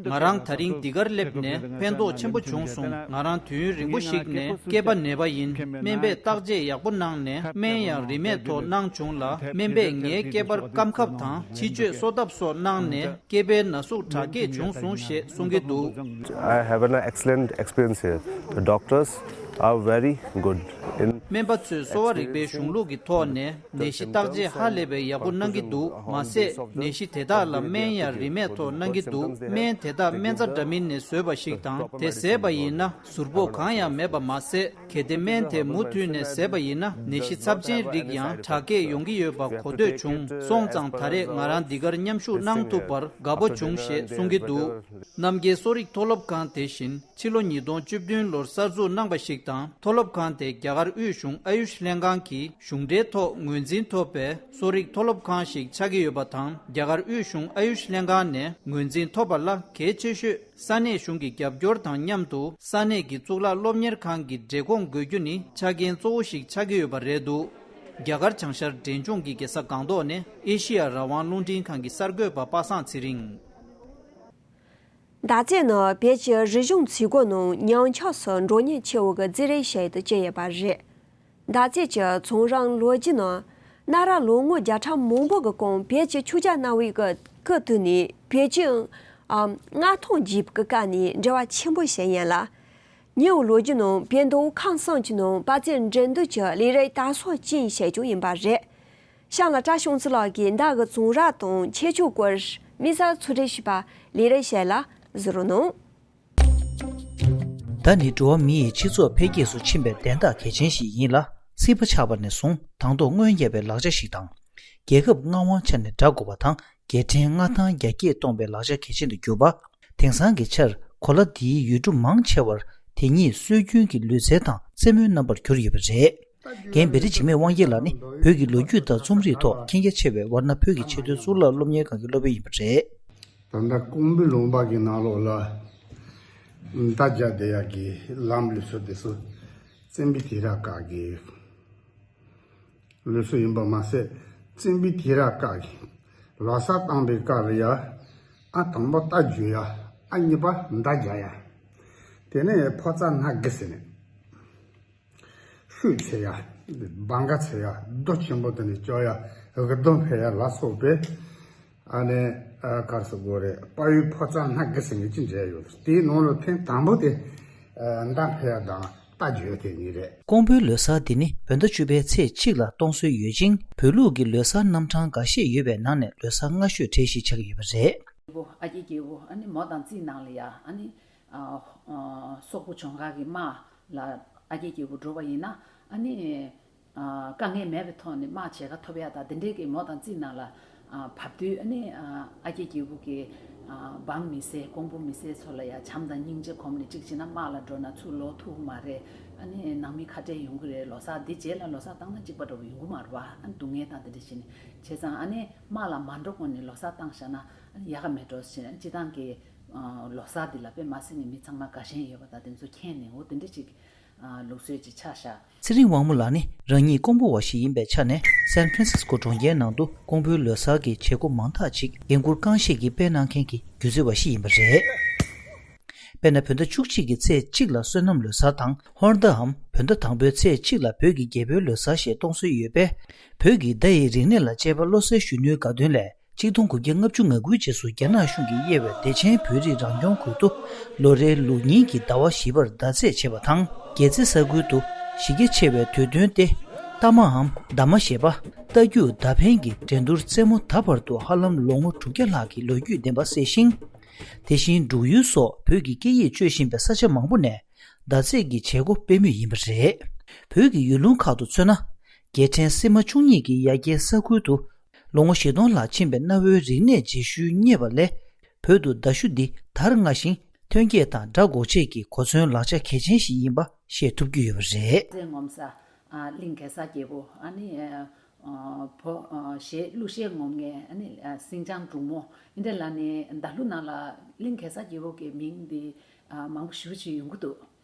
ང་རང་ད་རིང་འདི་གར་སླེབས་ནས་ཕན་ཐོགས་ཆེན་པོ་བྱུང་སོང་། ང་རང་དུས་ཡུན་རིང་པོ་ཞིག་ནས་སྐེད་པ་ནད་པ་ཡིན། སྨན་པས་བརྟག་དཔྱད་ཡག་པོ་གནང་ནས་སྨན་ཡང་རིན་མེད་ཐོག་གནང་བྱུང་ལ། སྨན་པས་ངའི་སྐེད་པར་སྐམ་ཁབ་དང་ཕྱི་བཅོས་གསོ་ཐབས་སོགས་གནང་ནས་སྐེད་པའི་ན་ཟུག་དྲག་སྐྱེད་བྱུང་སོང་ཞེས་གསུང་གི་འདུག I have an excellent experience here. The doctors are very good in སྨན་པ་ཚོས་གསོ་བ་རིག་པའི་གཞུང་ལུགས་ཀྱི་ཐོག་ནས་ནད་གཞི་བརྟག་དཔྱད་ཧ་ལས་པའི་ཡག་པོ་གནང་གི་འདུག་མ་ཟད་ནད་གཞི་དེ་དག་ལ་སྨན་ཡང་རིན་མེད་ཐོག་གནང་གི་འདུག་སྨན་དེ་དག་སྨན་རྩྭ་འདྲ་མིན་ནས་བཟོས་པ་ཞིག་དང་། དེ་བཟས་པ་ཡིན་ན་ཟུར་ཕོག་གང་ཡང་མེད་པ་མ་ཟད། གལ་ཏེ་སྨན་དེ་མུ་མཐུད་ནས་བཟས་པ་ཡིན་ན་ནད་གཞི་ཚབས་ཆེན་རིགས་ཡང་དྲག་སྐྱེད་ཡོང་གི་ཡོད་པ་གོ་ཐོས་བྱུང་སོང་ཙང་། ད་རེས་ང་རང་འདི་གར་མཉམ་ཞུགས་གནང་ཐུབ་པར་དགའ་པོ་བྱུང་ཞེས་གསུང་གི་འདུག་རྣམ་རྒྱལ་གསོ་རིག་མཐོ་སློབ་ཁང་དེ་བཞིན་ཕྱི་ལོ་ཉིས་སྟོང་བཅུ་བདུན་ལོར་གསར་འཛུགས་གནང་བ་ཞིག་དང་། མཐོ་སློབ་ཁང་དེ་རྒྱ་གར་དབུས་གཞུང་ཨ་ཡུཤ་ལྷན་ཁང་གི་གཞུང་འབྲེལ་ཐོག་ངོས་འཛིན་ཐོབ་པའི་གསོ་རིག་མཐོ་སློབ་ཁང་ཞིག་ཆགས་ཀྱི་ཡོད་པ་དང་། རྒྱ་གར་དབུས་གཞུང་ཨ་ཡུཤ་ལྷན་ཁང་ནས་ངོས་འཛིན་ཐོབ་པ་ལ་གལ་ཆེ་ཤོས་ས་གནས་གཞུང་གི་རྒྱབ་སྐྱོར་དང་མཉམ་དུ་ས་གནས་ཀྱི་གཙུག་ལག་སློབ་གཉེར་ཁང་གི་འབྲེལ་གོང་དགོས་རྒྱུ་ནི་ཆ་རྐྱེན་གཙོ་བོ་ཞིག་ཆགས་ཀྱི་ཡོད་པ་རེད་འདུག་རྒྱ་གར་བྱང་ཤར་འབྲས་ལྗོངས་ཀྱི་རྒྱལ་ས་སྒང་ཏོག་ནས་ཨེ་ཤི་ཡ་རང་དབང་རླུང་འཕྲིན་ཁང་གི་གསར་འགོད་པ་པ་སངས་ཚེ་རིང་། མདའ་རྩེད་ནི་བོད་ཀྱི་རིག་གཞུང་ཚིག་གོ་ནང་ཉམས་ཆག་སུ་འགྲོ་ཉེན་ཆེ་བོ་གི་རྩིས་རེ་བྱེད་དུ་བཅུག་ཡོད་པ་རེད། མདའ་རྩེད་ཀྱི་ཚོང་རང་ལོ་རྒྱུས་ནི་གནའ་རབས་ལོ་ངོ་བརྒྱ་ཕྲག་མང་པོ་གི་གོང་བོད་ཀྱི་ཆོས་རྒྱལ་གནང་བའི་གི་སྐུ་དུས་ནས་བོད་ཀྱི་ཨམ་མངའ་ཐང་རྒྱས་པའི་སྐབས་ནས་འབྲེལ་བ་ཆེན་པོ་བྱས་ཡིན་ལ། ཉེ་བའི་ལོ་རྒྱུས་ནང་བོད་མདོ་དབུས་ཁམས་གསུམ་གྱི་ནང་དཔའ་རྩལ་འགྲན་བསྡུར་གྱི་ལས་རིགས་དར་སྲོལ་ཅན་བྱས་ཀྱང་ཡིན་པ་རེད། གཤམ་ལ་བཀྲ་ཤིས་ཚེ་ལགས་ཀྱིས་མདའ་གི་བྱུང་རབས་དང་ཁྱད་ཆོས་སྐོར་དམིགས་བསལ་ཚོད་སྒྲིག་བྱས་པ་ལས་རིམ་ཞིག་ལ་གཟིགས་རོགས་གནང་། མདའ་ནི་འགྲོ་བ་མི་ཡི་སྤྱི་ཚོགས་འཕེལ་རྒྱས་སུ་ཕྱིན་པའི་དན་རྟགས་གལ་ཆེན་ཞིག་ཡིན་ལ། སྲིད་པ་ཆགས་པ་ནས་བཟུང་དང་ཐོག་སྔོན་བརྒྱབ་པའི་ལག་ཆ་ཞིག་དང་། རྒྱལ་ཁབ་མངའ་དབང་ཆ་ནས་དགྲ་དགོས་པ་དང་། རྒྱལ་ཕྲན་མངའ་ཐང་རྒྱ་སྐྱེད་གཏོང་བའི་ལག་ཆ་གལ་ཆེན་དུ་གྱུར་པ། དེང་སང་གི་ཆར་གོ་ལ་འདིའི་ཡུལ་གྲུ་མང་ཆེ་བར་དེ་ཉིད་སྲོལ་རྒྱུན་གྱི་ལུས་རྩལ་དང་རྩེད་མོའི་རྣམ་པར་གྱུར་ཡོད་པ་རེད། རྒན་བེ་རི་འཇིགས་མེད་དབང་རྒྱལ་ལགས་ནི་བོད་ཀྱི་ལོ་རྒྱུས་དང་རྩོམ་རིག་ཐོག་མཁྱེན་རྒྱ་ཆེ་བའི་ཝར་ན་བོད་ཀྱི་ཆེས་མཐོའི་གཙུག་ལག་སློབ་གཉེར་ཁང་གི་སློབ་དཔོན་ཡིན་པ་རེད། ད་ལྟ་ཀོང་པོའི་ལུང་པ་གི་ནང་ལོགས་ལ་མདའ་རྒྱག་བསྡད་ཡག་གི་ལམ་ལུགས་སྲོལ་དེ་ཚོ་བཙན་པོའི་དུས་རབས་སྐབས་ཀྱི་ལུགས་སྲོལ་ཡིན་པ་མ་ཟད། བཙན་པོའི་དུས་རབས་སྐབས་ཀྱི་ ལོ་གསར་བཏང་པའི་སྐབས་ལ་ཡ། ཨ་དང་པོ་རྟ་རྒྱུག་ཡ། ཨ་གཉིས་པ་མདའ་རྒྱག་ཡ། དེ་ནས་ཕོ་རྩལ་སྣ་དགུ་ཟེར་ནས། ཤུགས་ཆེ་ཡ། སྦང་ག་ཆེ་ཡ། རྡོ་ཆེན་པོ་དེ་ནས་སྐྱོར་ཡ། འུར་རྡོ་འཕེན་ཡ་ལ་སོགས་པའི། ཨ་ནི། ཨ་ག་རེ་ཟེར་དགོས་རེད། དཔའ་བོའི་ཕོ་རྩལ་སྣ་དགུ་ཟེར་ནས་ཅི་འདྲ་ཡོད། དེའི་ནང་ལ་ཐེངས་དང་པོ་དེ། ཨ་མདའ་འཕེན་ཡ་དང་རྟ་རྒྱུག་ཡ་དེ་གཉིས་རེད། ཀོང་པོའི་ལོ་གསར་འདི་ནི་བོད་ཟླ་བཅུ་པའི་ཚེས་གཅིག་ལ་གཏོང་སྲོལ་ཡོད་ཅིང་། བོད་ལུགས་ཀྱི་ལོ་གསར་རྣམ་གྲངས་འགའ་ཤས་ཡོད་པའི་ནང་ནས་ལོ་གསར་སྔ་ཤོས་གྲས་ཤིག་ཆགས་ཀྱི་ཡོད་པ་རེད། རྒྱལ་པོ་ཨ་རྒྱལ་རྒྱལ་པོ་ཨ་ནི་མོ་དང་རྩིས་ནང་ལ་ཡ། ཨ་ནི། ཨ་ཨ་སོག་པོ་ལྗོངས་མཁར་གྱི་དམག་ལ་ཨ་རྒྱལ་རྒྱལ་པོ་འགྲོ་བ་ཡིན་ན། ཨ་ནི། ཨ་དཀའ་ངལ་མེད་པའི་ཐོག་ནས་དམག་བྱེད་ཀ་ཐོབ་ཡ་དང་དེ་འདྲའི་གི་མོ་དང་རྩིས་ནང་ལ། ཨ་བབས་དུས་ཨ་ནི། ཨ་ཨ་རྒྱལ་རྒྱལ་པོ་གི། ཨ་འབངས་མི་སེར་ཀོང་པོ་མི་སེར་ཚོ་ལ་ཡ་བྱམས་དང་སྙིང་རྗེ་གོམས་ནས་གཅིག་བྱས་ན་དམག་ལ་འགྲོ་ན་ཚུར་ལོག་ཐུབ་ཀྱི་མ་རེད། ཨ་ནི་ནང་མི་ཁ་བྲལ་ཡོང་གི་རེད། ལོ་གསར་འདི་རྗེས་ལ་ལོ་གསར་བཏང་ན་གཅིག་པ་འདྲ་བོ་ཡོང་གི་མ་རེད་བ། ཨ་ནི་སྡུག་བསྔལ་དང་དེ་འདྲ་བྱས་ནས་བྱས་ཙང་། ཨ་ནི་དམག་ལ་མ་འགྲོ་གོང་ནས་ལོ་གསར་བཏང་བཞག་ན་ཨ་ནི་ཡག་ག་མེད་འགྲོ་ཟེར། ཨ་ནི་སྤྱི་བཏང་གི། ཨ་ལོ་གསར་འདི་ལ་དཔེ་མ་སྲིད་ནས་མི་ཚང་མ་དགའ་ཞེན་ཡོད་པ་དང་དེ་ཚོ་མཁྱེན་ནས། འོ་དེ་འདྲ་ཅིག། ཨ་ལུགས་སྲོལ་ཅིག་ཆགས་བཞག། ཚེ་རིང་དབང་མོ་ལགས་ནི་རང་ཉིད་ཀོང་པོ་བ་ཞིག་ཡིན་པའི་ཆ་ནས། སན་ཕྲན་སིས་ཀོ་གྲོང་ཁྱེར་ནང་དུ་ཀོང་པོའི་ལོ་གསར་གྱི་བྱེད་སྒོ་མང་དག་ཅིག་འགན་འཁུར་རྐང་ཤེད་ཀྱིས་སྤེལ་གནང་མཁན་གྱི་སྒྱུ་རྩལ་བ་ཞིག་ཡིན་པ་རེད། དཔེར་ན། བོད་ཟླ་བཅུ་གཅིག་གི་ཚེས་གཅིག་ལ་སོ་ནམ་ལོ་གསར་དང་། ཧོར་ཟླའམ་བོད་ཟླ་དང་པོའི་ཚེས་གཅིག་ལ་བོད་ཀྱི་རྒྱལ་པོའི་ལོ་གསར་ཞེས་གཏོང་སྲོལ་ཡོད་པས། བོད་ཀྱི་ཟླ་ཡི་རིག་གནས་ལ་དཔྱད་པ་བློ་གསལ་ཞུ་ནུས་དགའ་སྟོན་ལས། གཅིག་སྟོང་དགུ་བརྒྱ་ལྔ་བཅུ་ང་དགུའི་རྗེས་སུ་རྒྱ་ནག་གཞུང་གིས་དབྱེ་བའི་བདེ་ཆེན་བོད་རིགས་རང་སྐྱོང་ཁུལ་དུ། ལོ་རེའི་ལུགས་རྙིང་གི་ཟླ་བ་བཞི་པར་ཟླ་ཚེས་བྱེད་པ་དང་། རྒྱལ་རྩེ་ས་ཁུལ་དུ་གཞི་རྒྱ་ཆེ་བའི་དུས་སྟོན་ཏེ། རྟ་མའམ་ཟླ་མ་ཞེས་པ། རྟ་རྒྱུག་ཟླ་ཕན་གྱི་འགྲན་བསྡུར་རྩེད་མོ་ད་བར་དུ་ཧ་ལམ་ལོ་ངོ་དྲུག་བརྒྱ་ལྷག་གི་ལོ་རྒྱུས་ལྡན་པ་གསལ་ཞིང་། དེ་བཞིན་འབྲུག་ཡུལ་སོགས་བོད་ཀྱི་སྐད་ཡིག་སྤྱོད་བཞིན་པའི་ས་ཆ་མང་པོ་ནས་ཟླ་ཚེས་ཀྱི་བྱེད་སྒོ་སྤེལ་མུས་ཡིན་པ་རེད། བོད་ཀྱི་ཡུལ་ལུང་ཁག་ཏུ་མཚོན་ན། རྒྱལ་ཕྲན་སིལ་མ་བཅུ་གཉིས་ཀྱི་ཡ་གྱལ་ས་ཁུལ་དུ། ལོ་ངོ་བཞི་སྟོང་ལྷག་ཕྱིན་པའི་གནའ་བོའི་རིག་གནས་རྗེས་ཤུལ་རྙེད་པ་ལས། བོད་དུ་ཟླ་ཞུ་འདི་དར་སྔ་ཞིང་ཐོན་སྐྱེད་དང་སྦྲགས་འགོག་བྱེད་ཀྱི་གོ་མཚོན་ལག་ཆ་གལ་ཆེན་ཞིག་ཡིན་པ་ཤེས་ཐུབ་ཀྱི་ཡོད་པ་རེད། རྫས་ངོམ་ས། ཨ་གླིང་གེ་སར་རྒྱལ་པོ། ཨ་ནི་ཨ་བོ་ཨ་གཞས་གླུ་གཞས་ངོམ་མཁན། ཨ་ནི་ཨ་སེང་ལྕམ་འབྲུག་མོ། འདི་འདྲ་ལ་ནི་མདའ་ལུ་ནང་ལ་གླིང་གེ་སར་རྒྱལ་པོ་གི་མིང་འདི་ཨ་མང་པོ་ཞེ་པོ་ཅིག་ཡོང་གི་འདུག།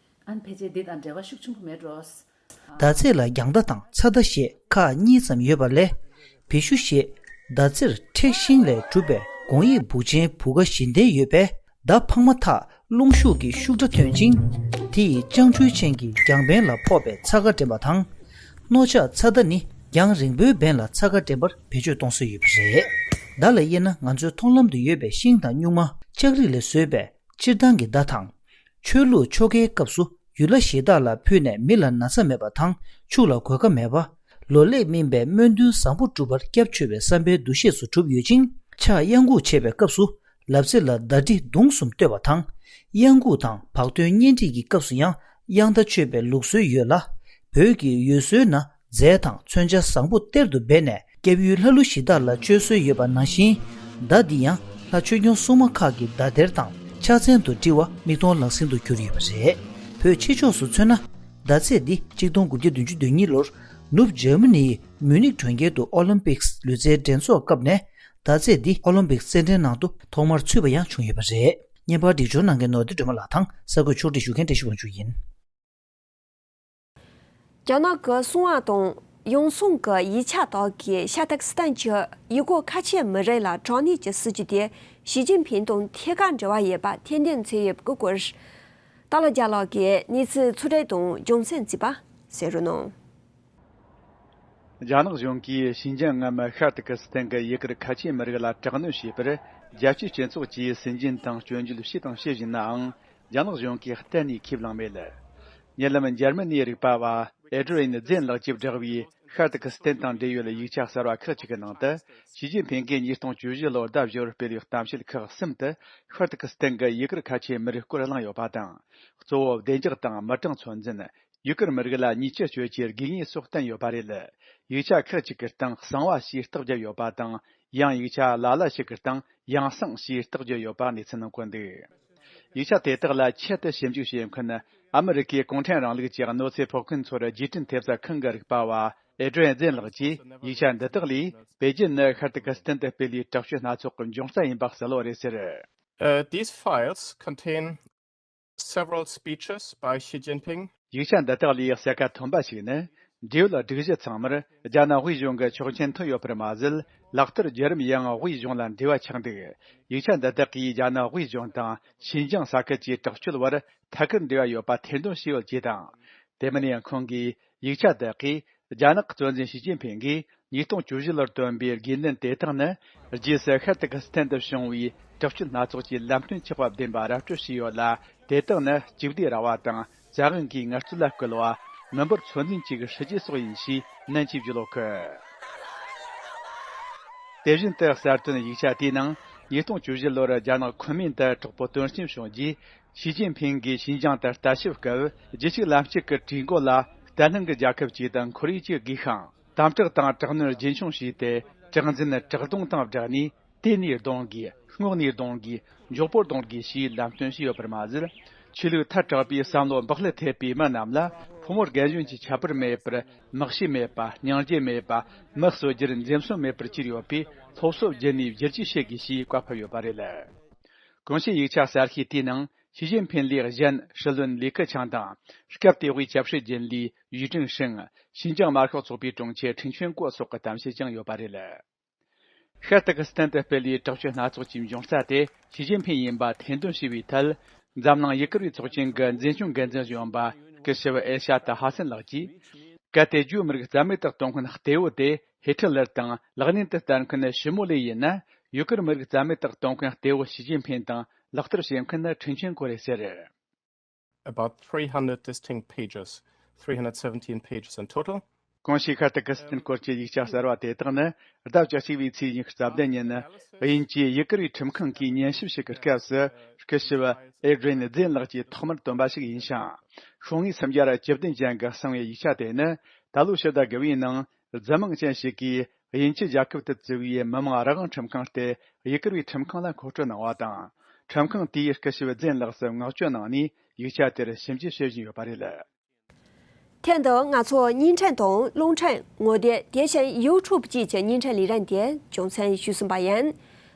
ཨ་ནི་ཕལ་ཆེར་འདི་དང་འབྲེལ་བ་ཤུགས་ཆེན་པོ་མེད་འགྲོ། ཟླ་ཚེས་ལ་རྒྱང་ཟླ་དང་ཚ་ཟླ་ཞེས་ཁག་གཉིས་ཙམ་ཡོད་པ་ལས། བེ་ཤུ་ཞེས་ཟླ་རྩེར་མཁྲེགས་ཤིང་ལས་གྲུབ་པའི་དགོང་དབྱིབས་སྦུག་ཅན་བུ་ག་བཞི་ལྡན་ཡོད་པས། ཟླ་འཕགས་མ་ཐག་རླུང་ཤུགས་ཀྱི་ཤུགས་དྲག་ཐོན་ཅིང་། དེ་ཡི་ལྕང་ཁྲུས་ཅན་གྱི་རྒྱང་འཕེན་ལ་ཕོག་པའི་ཚ་ག་འདྲེན་པ་དང་། རྣོ་ལྕགས་ཚ་ཟླ་ནི་རྒྱང་རིང་པོའི་འབེན་ལ་ཚ་ག་འདྲེན་པར་བེད་སྤྱོད་གཏོང་སྲོལ་ཡོད་པ་རེད། མདའ་ལ་དབྱེ་ན། ང་ཚོའི་མཐོང་ལམ་དུ་ཡོད་པའི་ཤིང་དང་སྨྱུག་མ། ལྕགས་རིགས་ལས་བཟོས་པའི་སྤྱིར་བཏང་གི་མདའ་དང་། ཆོས་ལུགས་ཆོ་གའི་སྐབས་སུ་ཡུལ་ལྷ་གཞི་བདག་ལ་ཕུལ་ནས་མི་ལ་ན་ཚ་མེད་པ་དང་ཕྱུགས་ལ་གོད་ཁ་མེད་པ། ལོ་ལེགས་སྨིན་པའི་སྨོན་འདུན་བཟང་པོ་སྒྲུབ་པར་སྐྱབས་བཅོལ་བའི་བསམ་པའི་འདུ་ཤེས་སུ་གྲུབ་ཡོད་ཅིང་། ཕྱག་གཡང་འགུགས་བྱེད་པའི་སྐབས་སུ་ལབ་རྩེ་ལ་མདའ་གྲི་མདུང་གསུམ་གཏོད་པ་དང་། གཡང་འགུགས་དང་བག་སྟོན་གཉེན་སྒྲིག་གི་སྐབས་སུ་ཡང་གཡང་མདའ་གཅོད་པའི་ལུགས་སྲོལ་ཡོད་ལ། བོད་ཀྱི་ཡུལ་སྲོལ་ན། རྫས་དང་མཚོན་ཆ་བཟང་པོ་གཏེར་དུ་སྦས་ནས་སྐྱབས་ཡུལ་ལྷ་ཀླུ་གཞི་བདག་ལ་བཅོལ་སྲོལ་ཡོད་པ་ནང་བཞིན། མདའ་འདི་ཡང་ལྷ་ཆོས་སྐྱོང་སྲུང་མ་ཁག་གི་མདའ་གཏེར་དང་ཕྱག་མཚན་དུ་དྲིལ་བ་མིག་མཐོང་ལག་ཟིན་དུ་གྱུར་ཡོད་པ་རེད། བོད་ཕྱི་ཕྱོགས་སུ་མཚོན་ན། མདའ་རྩེད་འདི་གཅིག་སྟོང་དགུ་བརྒྱ་བདུན་ཅུ་དོན་གཉིས་ལོར་ནུབ་འཇར་མ་ནིའི་མུ་ནིག་གྲོང་ཁྱེར་དུ་ཨོ་ལིམ་པིག་ལུས་རྩལ་འགྲན་ཚོགས་སྐབས་ནས་མདའ་རྩེད་འདི་ཨོ་ལིམ་པིག་རྩེད་འགྲན་ནང་དུ་ཐོག་མར་ཚུད་པ་ཡང་བྱུང་ཡོད་པ་རེད། བརྙན་པར་སྒྲིག་སྦྱོར་གནང་མཁན་ནོར་བདེ་སྒྲོལ་མ་ལགས་དང་གསར་འགོད་ཕྱོགས་སྒྲིག་ཞུ་མཁན་བཀྲ་ཤིས་དབང་ཕྱུག་ཡིན། རྒྱ་ནག་གི་སུང་ཨ་དང་ཡང་སུང་གི་ཡིག་ཆ་དག་གིས་ཤར་ཏུར་ཀི་སི་ཐན་གྱི་ཡུ་གུར་ཁ་ཆེ་མི་རིགས་ལ་དྲག་གནོན་གྱི་སྲིད་ཇུས་དེ་ཞི་ཅིན་ཕིང་དང་ཐད་ཀར་འབྲེལ་བ་ཡོད་པ་ཐེར་འདོན་བྱས་ཡོད་པའི་སྐོར། ཏཱ་ལ་རྒྱལ་ལགས་ཀྱིས་གནས་ཚུལ་ཚོགས་སྒྲིག་དང་རྒྱུ་མཚན་བརྩིས་པ་གསན་རོགས་གནང་། རྒྱ་ནག་གཞུང་གིས་ཞིན་ཅང་ངམ་ཤར་ཏུར་ཀི་སི་ཐན་གྱི་ཡུ་གུར་ཁ་ཆེ་མི་རིགས་ལ་དྲག་གནོན་བྱས་པར། རྒྱལ་སྤྱིའི་སྤྱི་ཚོགས་ཀྱིས་སུན་འབྱིན་དང་སྐྱོན་བརྗོད་བྱས་དང་བྱེད་བཞིན་ནའང་། རྒྱ་ནག་གཞུང་གིས་གཏན་ནས་ཁས་བླངས་མེད། ཉེ་ལམ་འཇར་མ་ནིའི་རིག་པ་བ་ཨེ་ཌི་རེན་རྫེན་ལགས་ཀྱིས་བསྒྲགས་པའི་ཤར་ཏུར་ཀི་སི་ཐན་དང་འབྲེལ་ཡོད་ཡིག་ཆ་གསར་བ་ཁག་ཅིག་གི་ནང་དུ། ཞི་ཅིན་ཕིང་གིས་ཉིས་སྟོང་བཅུ་བཞི་ལོར་ཟླ་བཞི་བར་སྤེལ་བའི་གཏམ་བཤད་ཁག་གསུམ་དུ། ཤར་ཏུར་ཀི་སི་ཐན་གྱི་ཡུ་གུར་ཁ་ཆེ་མི་རིགས་སྐོར་གླེང་ཡོད་པ་དང་། གཙོ་བོ་བདེ་འཇགས་དང་མི་གྲངས་ཚོད་འཛིན། ཡུ་གུར་མི་རིགས་ལ་ཉེས་ཆད་གཅོད་རྒྱུའི་དགོས་ངེས་སོགས་བསྟན་ཡོད་པ་རེད། ཡིག་ཆ་ཁག་ཅིག་གི་སྟེང་གསང་བ་ཞེས་རྟགས་བརྒྱབ་ཡོད་པ་དང་། ཡང་ཡིག་ཆ་ལ་ལ་ཞིག་གི་སྟེང་ཡང་གསང་ཞེས་རྟགས་བརྒྱབ་ཡོད་པ་གནས་ཚུལ་ནང་བཀོད་འདུག། ཡིག་ཆ་དེ་དག་ལ་ཆེད་དུ་ཞིབ་འཇུག་བྱེད་མཁན་ཨ་མི་རི་ཀའི་གུང་ཁྲན་རིང་ལུགས་ཀྱི་གནོད་འཚེ་ཕོག་མཁན་ཚོར་རྒྱས་སྐྲུན་ཐེབས་རྩ་ཁང་གི་རིག་པ་བ་ཨེ་ཌི་རེན་ཛེན་ལགས་ཀྱིས། ཡིག་ཆ་འདི་དག་ལས་པེ་ཅིན་ནི་ཤར་ཏུར་ཀི་སི་ཐན་དུ་སྤེལ་བའི་དྲག་སྤྱོད་སྣ་ཚོགས་ཀྱི་འབྱུང་རྩ་ཡིན་པ་གསལ་བོ་རེད་ཟེར། Uh, these files contain several speeches by Xi Jinping. ཡིག་ཆ་འདི་དག་ལས་གསལ་ཁ་ཐོན་པ་ཞིག་ནི། འབྲེལ་ཡོད་སྒྲིག་གཞི་ཚང་མར་རྒྱ་ནག་དབུས་གཞུང་གི་ཆོག་མཆན་ཐོན་ཡོད་པར་མ་ཟད། ལག་བསྟར་བརྒྱུད་རིམ་ཡང་དབུས་གཞུང་ལ་འབྲེལ་བ་ཆགས་འདུག་ཡིག་ཆ་འདི་དག་གིས་རྒྱ་ནག་དབུས་གཞུང་དང་ཤིན་ཅང་ས་ཁུལ་གྱི་དྲག་སྤྱོད་བར་ཐད་ཀར་འབྲེལ་བ་ཡོད་པ་ཐེར་འདོན་བྱས་ཡོད་ཅེས་དང་། དེ་མིན་ཡང་ཁོང་གིས་ཡིག་ཆ་དག་གིས་རྒྱ་ནག་གི་གཙོ་འཛིན་ཞི་ཅིན་ཕིང་གིས་ཉིས་སྟོང་བཅུ་བཞི་ལོར་བཏོན་པའི་དགོས་འདུན་དེ་དག་ནི་རྗེས་སུ་ཤར་ཏུར་ཀི་སི་ཐན་དུ་བྱུང་བའི་དྲག་སྤྱོད་སྣ་ཚོགས་ཀྱི་ལམ་སྟོན་ཆགས་པ་བདེན་པ་ར་སྤྲོད་བྱས་ཡོད་ལ། དེ་དག་ནི་གཅིག་བསྡུས་ར་བ་དང་བཙན་དབང་གིས་ངལ་རྩོལ་ལ་བསྐུལ་བ། མི་འབོར་ཚོད་འཛིན་བཅས་ཀྱི་སྲིད་ཇུས་སོགས་ཡིན་ཞེས་ནན་གྱིས་བརྗོད་ཡོད་གི། དེ་བཞིན་དུ་གསར་བཏོན་ཡིག་ཆ་དེའི་ནང་ཉིས་སྟོང་བཅུ་བཞི་ལོར་རྒྱ་ནག་ཁོངས་མིན་དུ་དྲག་པོ་དོན་རྐྱེན་བྱུང་རྗེས། ཞི་ཅིན་ཕིང་གིས་ཤིན་ཅང་དུ་ལྟ་ཞིབ་སྐབས། རྒྱུད་གཅིག་ལམ་གཅིག་གི་གྲོས་འགོ་ལ་བརྟན་ལྷིང་གི་རྒྱལ་ཁབ་ཅིག་དང་ཁོར་ཡུག་ཅིག་དགོས་ཤིང་། དམ་དྲག་དང་དྲག་གནོན་རྒྱུན་འཁྱོངས་བྱས་ཏེ། དྲག་འཛིན་དྲག་རྡུང་དང་སྦྲགས་ནས། ལྟས་ནས་རྡུང་དགོས། སྔོག་ནས་རྡུང་དགོས། མགྱོགས་པོར་རྡུང་དགོས་ཞེས་ལམ་སྟོན་བྱས་ཡོད་པར་མ་ཟད། ཆོས་ལུགས་ཐལ་དྲགས་པའི་བསམ་བློ་འབག་བསླད་ཐེབས་པའི་མི་རྣམས་ལ་ཕོ་མོ་རྒན་གཞོན་གྱི་ཁྱད་པར་མེད་པར། མི་གཤིས་མེད་པ། སྙིང་རྗེ་མེད་པ། མི་གསོད་རྒྱུར་འཛེམ་ཟོན་མེད་པར་གྱུར་ཡོད་པས། སློབ་གསོ་བརྒྱུད་ནས་བསྒྱུར་བཅོས་བྱེད་དགོས་ཞེས་བཀའ་ཕབ་ཡོད་པ་རེད། གོང་ཞུས་ཡིག་ཆ་གསར་ཤོས་དེའི་ནང་ཞི་ཅིན་ཕིང་ལས་གཞན་སྲིད་བློན་ལི་ཁེ་ཆང་དང་། སྐབས་དེ་དབུས་ཆབ་སྲིད་འགན་ལས་ཡུས་ཀྲེང་ཧྲེང་། ཤིན་ཅང་དམར་ཤོག་ཚོགས་པའི་དྲུང་ཆེ་ཁྲིན་ཆོན་ཀོ་སོགས་ཀྱི་གཏམ་བཤད་ཀྱང་ཡོད་པ་རེད། ཤར་ཏུར་ཀི་སི་ཐན་དུ་སྤེལ་བའི་དྲག་སྤྱོད་སྣ་ཚོགས་ཀྱི་འབྱུང་རྩ་དེ་ཞི་ཅིན་ཕིང་ཡིན་པ་ཐེར་འདོན་བྱས་པའི་ཐད། འཛམ་གླིང་ཡུ་གུར་བའི་ཚོགས་ཆེན་གྱི་འཛིན་སྐྱོང་འགན་འཛིན་གཞོན་པ་སྐུ་ཞབས་ཨེ་ཤ་ཏི་ཧ་སན་ལགས་ཀྱིས། གལ་ཏེ་ཇུའུ་མི་རིགས་རྩ་མེད་དུ་གཏོང་མཁན་གཏེ་བོ་དེ་ཧི་ཊི་ལར་དང་ལག་ལེན་དུ་བསྟར་མཁན་ཞི་མོ་ལེ་ཡིན་ན། ཡུ་གུར་མི་རིགས་རྩ་མེད་དུ་གཏོང་མཁན་གཏེ་བོ་ཞི་ཅིན་ཕིང་དང་ལག་བསྟར་བྱེད་མཁན་ཁྲིན་ཆོན་ཀོ་རེད་ཟེར། About three hundred distinct pages, three hundred seventeen pages in total. གོང་ཞུས་ཤར་ཏུར་ཀི་སི་ཐན་སྐོར་གྱི་ཡིག་ཆ་གསར་བ་དེ་དག་ནི་ཟླ་བཅུ་གཅིག་པའི་ཚེས་ཉི་ཤུ་རྩ་བདུན་ཉིན་དབྱིན་ཇིའི་ཡུ་གུར་བའི་ཁྲིམས་ཁང་གིས་ཉན་ཞིབ་ཞིག་གི་སྐབས་སུ་སྐུ་ཞབས་ཨེ་ཌི་རིན་ཛེན་ལགས་ཀྱིས་ཐོག་མར་བཏོན་པ་ཞིག་ཡིན་ཞིང་། ཤོག་ངོས་སུམ་བརྒྱ་ར་བཅུ་བདུན་ཅན་གྱི་གསང་བའི་ཡིག་ཆ་དེ་ནི་ད་ལོའི་ཕྱི་ཟླ་དགུ་པའི་ནང་། རྫུན་མང་ཅན་ཞིག་གིས་དབྱིན་ཇི་རྒྱལ་ཁབ་ཏུ་བཙུགས་པའི་མི་དམངས་རང་དབང་ཁྲིམས་ཁང་སྟེ་ཡུ་གུར་བའི་ཁྲིམས་ཁང་ལ་མཁོ་སྤྲོད་གནང་བ་དང་། ཁྲིམས་ཁང་དེས་སྐུ་ཞབས་ཛེན་ལགས་སུ་བསྔགས་བརྗོད་གནང་ནས་ཡིག་ཆ་དེར་ཞིབ་འཇུག་བྱེད་བཞིན་ཡོད་པ་རེད། ཐེངས་འདིར་ང་ཚོ་བརྙན་འཕྲིན་དང་རླུང་འཕྲིན། ངོ་དེབ། དེ་བཞིན་ཡུ་ཊུབ་བཅས་ཀྱི་བརྙན་འཕྲིན་ལས་རིམ་དེ་རྒྱུན་འཛིན་ཞུས་ཟིན་པ་ཡིན།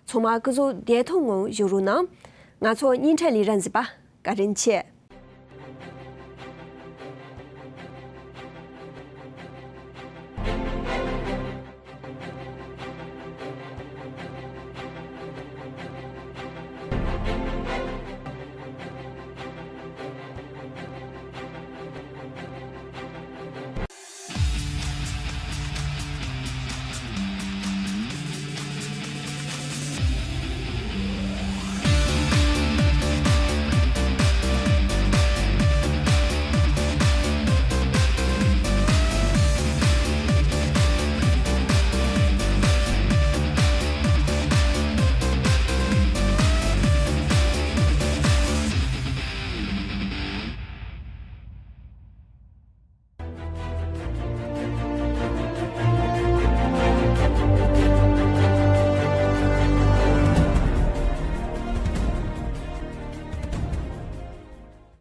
ཚང་མ་སྐུ་གཟུགས་བདེ་ཐང་ངང་བཞུགས་རོགས་གནང་། ང་ཚོ་བརྙན་འཕྲིན་ལས་རིམ་གཟིགས་པ་བཀའ་དྲིན་ཆེ།